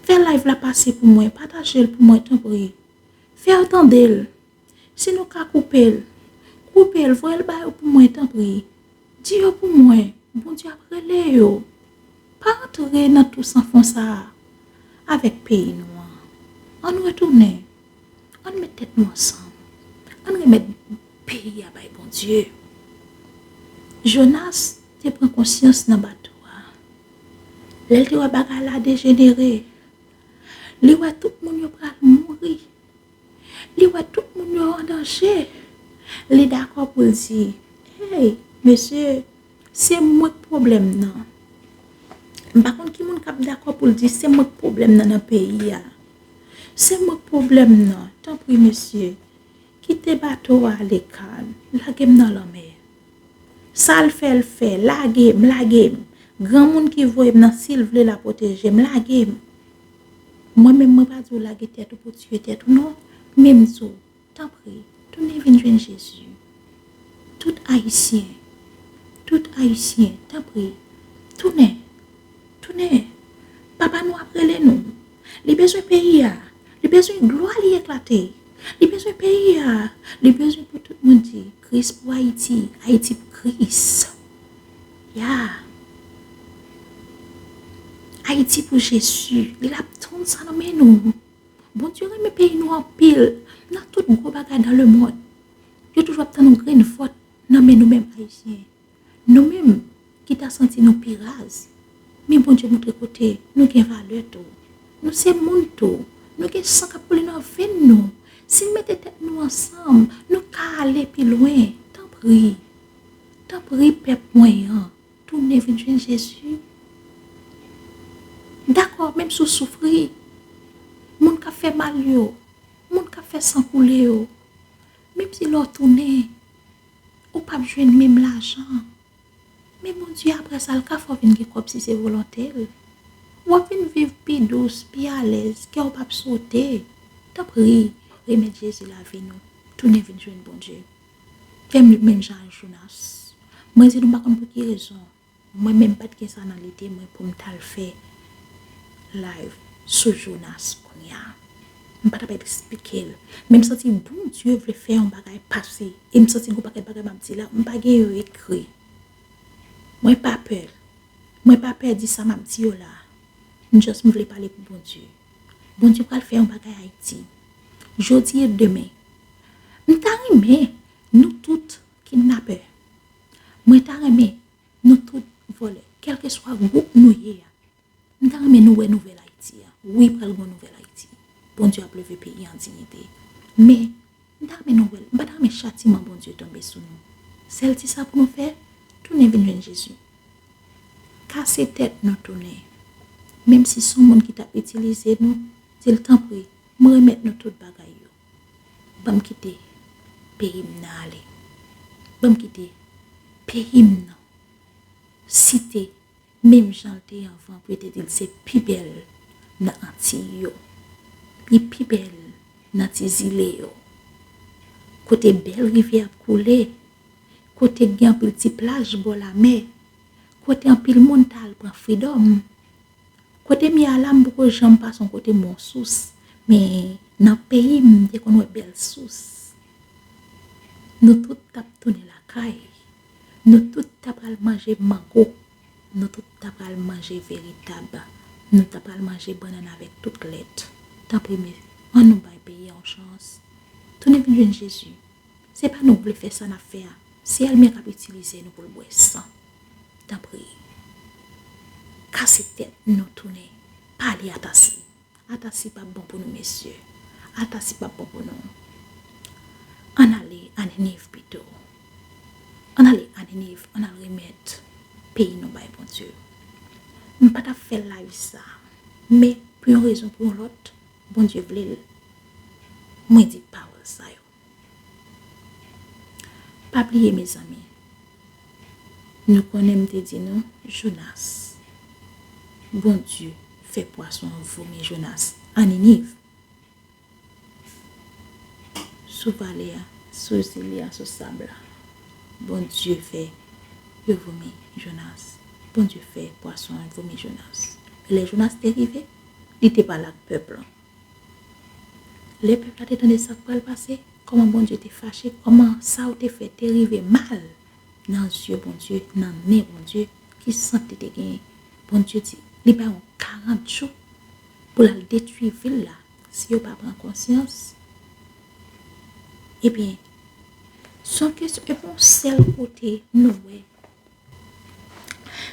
Fè live la pase pou mwen, pataje l pou mwen, tanpri. Fè yo tande l. Si nou ka koupe l, koupe l, voye l ba yo pou mwen, tanpri. Di yo pou mwen, Bondye ap rele yo. Pa antre nan tou san fon sa a avèk peyi nou an. Ann retounen. Ann met tèt nou ansanm. Ann remèt peyi a bay Bondye. Jonas te pran konsyans nan bato a. Lè l te wè bagay la dejenere, li wè tout moun yo pral mouri. Li wè tout moun yo an danje. Li dakò pou l di, hey, mesye, se mwen k pwoblèm nan. M pa konn ki moun k ap dakò pou l di, se mwen k pwoblèm nan nan peyi a. Se mwen k pwoblèm nan. Tanpri, mesye, kite bato a ale kalm. Lage m nan lanmè. Sa l fè, l fè. Lage m, lage m. Granmoun ki voye m nan, si l vle, l a pwoteje m. Lage m. Mwen menm, mwen pa di w lage tèt ou pou tiye tèt ou, non. Men m di w, tanpri, tounen vin jwenn Jezi. Tout Ayisyen, tout Ayisyen, tanpri, tounen, tounen. Papa nou ap rele nou. Li bezwen peyi a. Li bezwen glwa li eklate. Li bezwen peyi a. Li bezwen pou tout moun di, Kris pou Ayiti, Ayiti pou Kris. Ya. Ayiti pou Jezi. Li ap tann sa nan men nou. Bondye renmen peyi nou anpil. Nan tout gwo bagay dans le monde, yo toujou ap tann yon grenn vòt nan men nou menm Ayisyen. Nou menm ki ta santi nou pi raz, men Bondye montre kote nou gen valè tou. Nou se moun tou. Nou gen san k ap koule nan venn nou. Si n mete tèt nou ansanm, nou ka ale pi lwen. Tanpri, tanpri, pèp mwen an, tounen vin jwenn Jezi. Dakò, menm si w soufri, moun k ap fè mal yo, moun k ap fè san koule yo, menm si lè w tounen, ou p ap jwenn menm lajan. Men Bondye, apre sa, l ka fè w vin gen kòb si se volonte l. W ap vin viv pi dous, pi alèz, kè w p ap sote. Tanpri, remèt Jezi lavi nou. Tounen vin jwenn Bondye. Fè m menm jan ak Jonas. Mwen di nou, m pa konn pou ki rezon. Mwen menm pa t gen sa nan lide mwen pou m t al fè live sou Jonas kounye a. M pa t ap eksplike l. Men m santi Bondye vle fè yon bagay pase. E m santi gon pakèt bagay m ap di la, m pa gen yo ekri. Mwen pa pè. Mwen pa pè di sa m ap di yo la. M just m vle pale pou Bondye. Bondye pral fè yon bagay Ayiti. Jodi e demen. M ta renmen nou tout kidnapè. Mwen ta renmen nou tout vòlè, kèlkeswa gwoup nou ye a. M ta renmen nou wè nouvèl Ayiti a. Wi, pral gon nouvèl Ayiti. Bondye ap leve peyi an diyite. Men, m ta renmen nou wè l. M pa ta renmen chatiman Bondye tonbe sou nou. Sèl ti sa pou nou fè, tounen vin jwenn Jezi. Kase tèt nou tounen. Menm si se yon moun ki t ap itilize nou, di l, tanpri, mwen remèt nou tout bagay yo. Ban m kite peyi m nan ale. Ban m kite peyi m nan site menm jan l te ye anvan pou yo te di l se pi bèl nan Antiy yo. Li pi bèl nan ti zile yo. Kote bèl rivyè ap koule, kote k gen anpil ti plaj bò lamè, kote anpil moun t al pran fridòm. Kote m ye a la, m poko janm pase yon kote m wè yon sous. Men nan peyi m, m te konn wè bèl sous. Nou tout t ap tounen lakay. Nou tout ta pral manje mango. Nou tout ta pral manje veritab Nou ta pral manje bannann avèk tout lèt. Tanpri, men, ann nou bay peyi a yon chans. Tounen vin jwenn Jezi. Se pa nou k vle fè sa n ap fè a. Se ènmi an k ap itilize nou pou l bwè san. Tanpri, kase tèt nou tounen. Pale Atasi. Atasi p ap bon pou nou, mesye. Atasi p ap bon pou nou. Ann ale a Niniv pito. Ann ale a Niniv, ann al remèt peyi nou bay Bondye. M pa t ap fè live sa, men pou yon rezon pou yon lòt, Bondye vle l, mwen di pawòl sa yo. Pa bliye, mezanmi, nou konnen m te di nou, Jonas, Bondye fè pwason an vomi Jonas a Niniv. Sou vale a, sou zile a, sou sab la, Bondye fè yo vomi Jonas. Bondye fè pwason an vomi Jonas. E lè Jonas te rive, li te pale ak pèp lan. Lè pèp la te tande sa k pral pase, kòman Bondye te fache, kòman sa yo te fè te rive mal nan zye Bondye, nan nen Bondye, ki sant li te genyen. Bondye di, li ba yo karant jou pou l al detwi vil la, si yo pa pran konsyans. Ebyen, se yon kesyon, e pa yon sèl kote nou wè.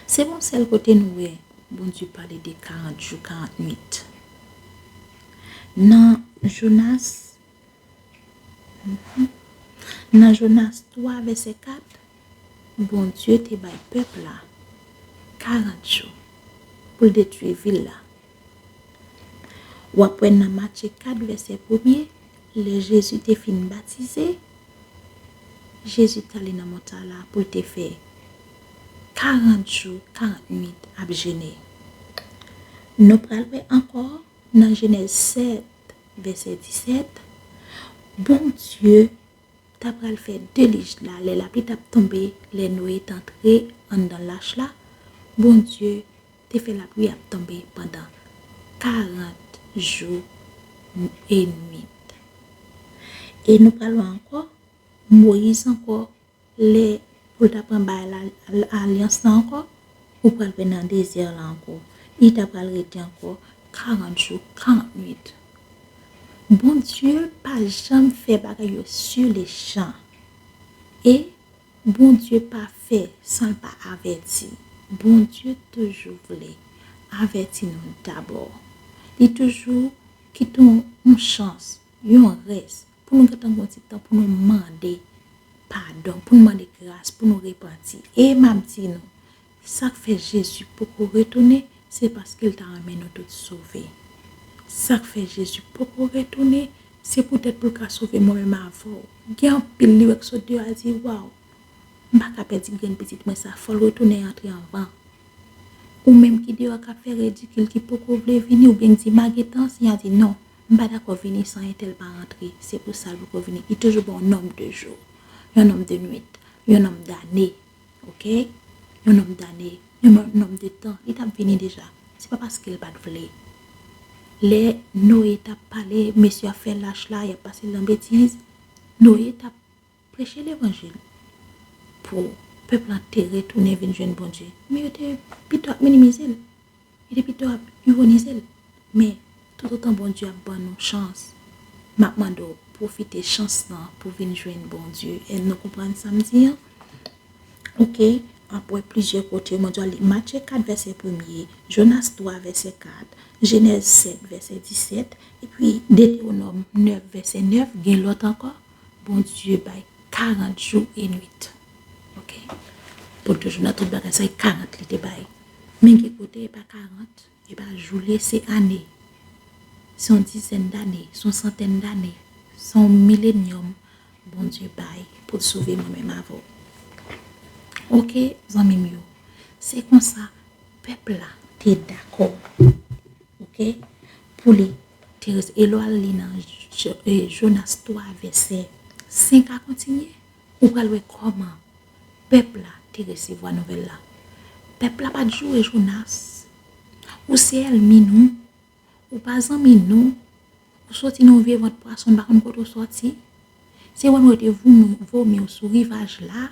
Se pa yon sèl kote nou wè Bondye pale de karant jou, karant nwit. Nan Jonas, mhm, nan Jonas twa, vèsè kat, Bondye te bay pèp la karant jou pou l detwi vil la. W ap wè nan Matye kat, vèsè premye, lè Jezi te fin batize, Jezi t ale nan montay la pou l te fè karant jou, karant nwit ap jene. Nou pral wè ankò nan Jenèz sèt, vèsè disèt, Bondye ta pral fè delij la, lè lapli t ap tonbe, lè Noye t antre anndan lach la, Bondye te fè lapli ap tonbe pandan karant jou e nwit. E nou pral wè ankò, Moyiz ankò, lè pou l ta pran bay la, alyans la ankò, ou pral wè nan dezè la ankò. Li ta pral rete ankò karant jou, karant nwit. Bondye pa janm fè bagay yo sur le champ. E Bondye pa fè san l pa avèti. Bondye toujou vle avèti nou dabò. Li toujou kite yon, yon chans, yon rès, pou nou gentan gon ti tan pou nou mande padon, pou nou mande gras, pou nou repanti. E m ap di nou, sa k fè Jezi poko retounen, se paske l ta renmen nou tout sove. Sa k fè Jezi poko retounen, se poutèt pou l ka sove mwen menm avè w. Gen anpil li wè k sot deyò a di, waw, m pa ka pèdi grenn pitit mwen sa, fò l retounen antre anvan. Ou menm ki deyò k ap fè ridikil, ki poko vle vini, oubyen k di, m a gentan, si a di, non, m pa dakò vini san entèl pa rantre, se pou sa l poko vini. Li toujou ba w yon nonb de jou, yon nonb de nwit, yon nonb dane, oke? Yon nonb dane, yon nonb de tan. Li t ap vini deja. Se pa paske l pa t vle. Lè Noye t ap pale, mesye ap fè lach la, y ap pase l nan betiz, Noye t ap preche levanjil pou pèp lan te retounen vin jwenn Bondye. Men yo te pito ap minimize l. Yo te pito ap ironize l. Men, toutotan Bondye ap ban nou chans, m ap mande w pwofite chans lan pou vin jwenn Bondye. Èske nou konprann sa m di an? Oke, ap wè plizyè kote, Bondye li, Matye kat vèsè premye, Jonas twa vèsè kat, Jenèz sèt vèsè disèt, epi Detewonòm nèf vèsè nèf, gen lòt ankò, Bondye bay karant jou e nwit. Oke? Pou toujou nan tout bagay sa, e karant li te bay. Men gen kote e pa karant, e pa jou li, se ane. Se yon dizèn dane, se yon santèn dane, se yon milenyòm Bondye bay pou l sove mwen menm avè w. Oke, zanmi m yo. Se konsa, pèp la te dakò, oke, pou li te resi-, e lè w al li nan Jo-, e, Jonas twa, vèsè senk a kontinye, ou pral wè kòman pèp la te resevwa nouvèl la. Pèp la pa t joure Jonas. Ou se ènmi nou. Ou pa zanmi nou. Ou soti nan yon vye vant pwason, n pa konn kote w soti. Se wè nou rete vomi, vomi w sou rivaj la.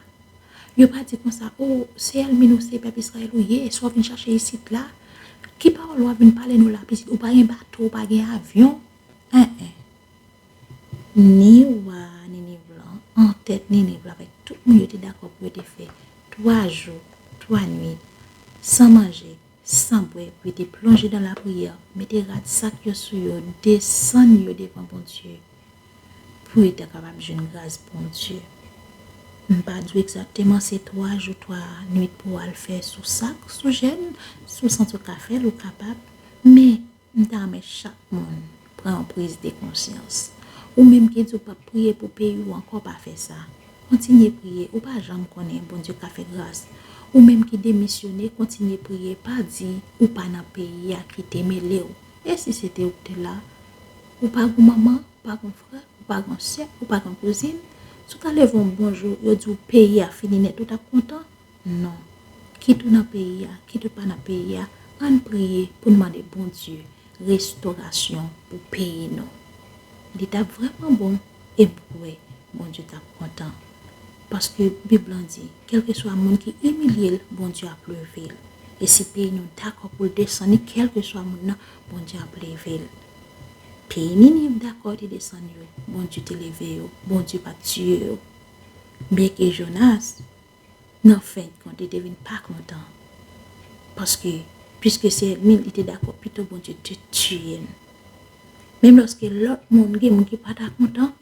Yo pa di konsa, o, se ènmi nou, se pèp Izrayèl ou ye, sa w vin chache isit la. Ki pawòl w ap vin pale nou la, pitit? Ou pa gen bato, ou pa gen avyon? En, en. Ni wa Niniv lan, antèt Niniv la, avèk tout moun yo te dakò pou yo te fè twa jou, twa nuit, san manje, san bwè, pou yo te plonje nan lapriyè, mete rad sak yo sou yo, desann yo devan Bondye, pou yo ta kapab jwenn gras Bondye. M pa di w egzakteman se twa jou, twa nuit pou w al fè sou sak, sou jèn, si w santi w ka fè l, ou kapab, men m ta renmen chak moun pran yon priz de konsyans. Ou menm ki di w p ap priye pou peyi w ankò, pa fè sa. Kontinye priye, ou pa janm konnen Bondye ka fè gras. Ou menm ki demisyone, kontinye priye, pa di ou pa nan peyi a, kite mele w. E si se te ou ki te la? Ou pa gon manman, ou pa gon frè, ou pa gon sè, ou pa gon kouzin. Si w ta leve yon bon jou, yo di w peyi a fini nèt, ou t ap kontan? Non. Kit ou nan peyi a, kit ou pa nan peyi a, ann priye pou n mande Bondye restorasyon pou peyi nou. Li t ap vrèman bon, e m kwè Bondye t ap kontan. Paske Bib lan di, kèlkeswa moun ki imilye l, Bondye ap leve l. E si peyi nou dakò pou l desann li, kèlkeswa moun nan, Bondye ap leve l. Peyi Niniv dakò te desann yo, Bondye te leve yo, Bondye pa t tiye yo. Byenke Jonas, nan fen kont, li te vin pa kontan. Paske, piske se ènmi l, li te dakò pito Bondye te tiye l. Menm lòske lòt moun, gen moun ki pa ta kontan,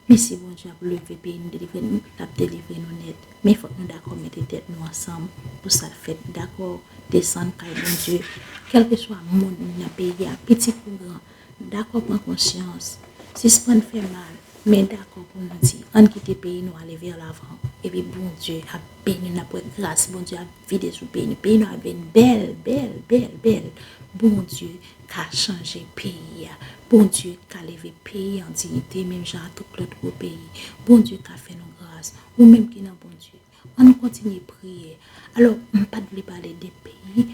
men si Bondye ap leve peyi nou, delivre nou, l ap delivre nou nèt. Men fòk nou dakò mete tèt nou ansanm pou sa fèt. Dakò desann kay Bondye. Kèlkeswa moun nan peyi a, piti kou gran, dakò pran konsyans. Sispann fè mal, men dakò pou nou di, ann kite peyi nou ale vè lavan. Epi Bondye ap beni nou, n ap wè gras Bondye ap vide sou peyi nou. Peyi nou ap vin bèl, bèl, bèl, bèl. Bondye ka chanje peyi a. Bondye ka leve peyi an diyite, menm jan ak tout lòt gwo peyi. Bondye ka fè nou gras. Ou menm ki nan Bondye, ann kontinye priye. Alò, m pa t vle pale de peyi,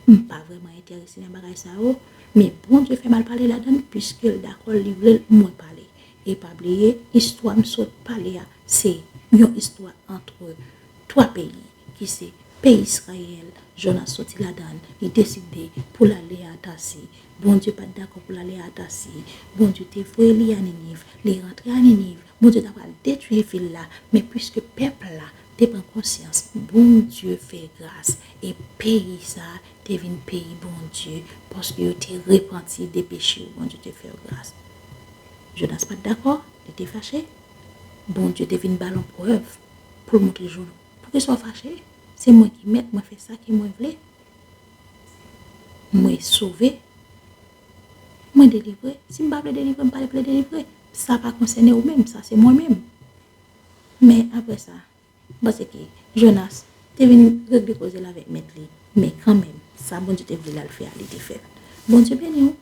m pa vrèman enterese nan bagay sa yo, men Bondye fè m al pale ladan l, piske l dakò, li vle l, mwen pale. E pa bliye, istwa m sot pale a, se yon istwa ant twa peyi, ki se peyi Izrayèl, Jonas soti ladan l, li deside pou l ale a Tasi. Bondye pa t dakò pou l ale a Tasi. Bondye te voye li a Niniv, li rantre a Niniv. Bondye ta pral detwi vil la, men piske pèp la te pran konsyans, Bondye fè gras, e peyi sa a te vin peyi Bondye, paske yo te repanti de peche yo, Bondye te fè yo gras. Jonas pa t dakò, li te fache. Bondye te vin ba l yon prèv pou l montre Jonas, poukisa w fache? Se mwen ki mèt, mwen fè sa ke mwen vle. Mwen sove, mwen delivre. Si m pa vle delivre, m pa vle delivre. Sa pa konsène ou menm, sa se mwen menm. Men apre sa, m panse ke Jonas te vin regle koze l avèk mèt li. Men kanmenm, sa Bondye te vle l al fè a, li te fè l. Bondye beni w.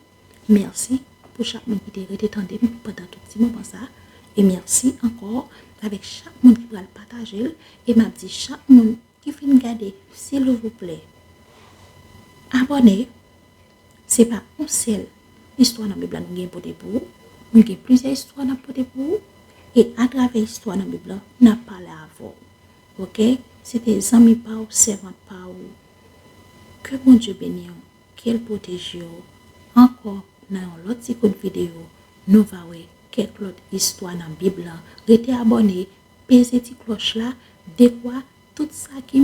Mèsi pou chak moun ki te rete tande m pandan tout ti moman sa. E mèsi ankò avèk chak moun ki pral pataje l. E m ap di chak moun ki fin gade, silvouplè, abòne. Se pa yon sèl istwa nan Bib la nou gen pote pou ou. Nou gen plizyè istwa n ap pote pou ou. E atravè istwa nan Bib la, n ap pale avè w. Oke? Se te zanmi pa w, sèvant pa w. Ke Bondye beni w, ke l pwoteje w. Ankò, nan yon lòt ti kout videyo, nou va wè kèk lòt istwa nan Bib la. Rete abòne, peze ti klòch la, dekwa tout sa ki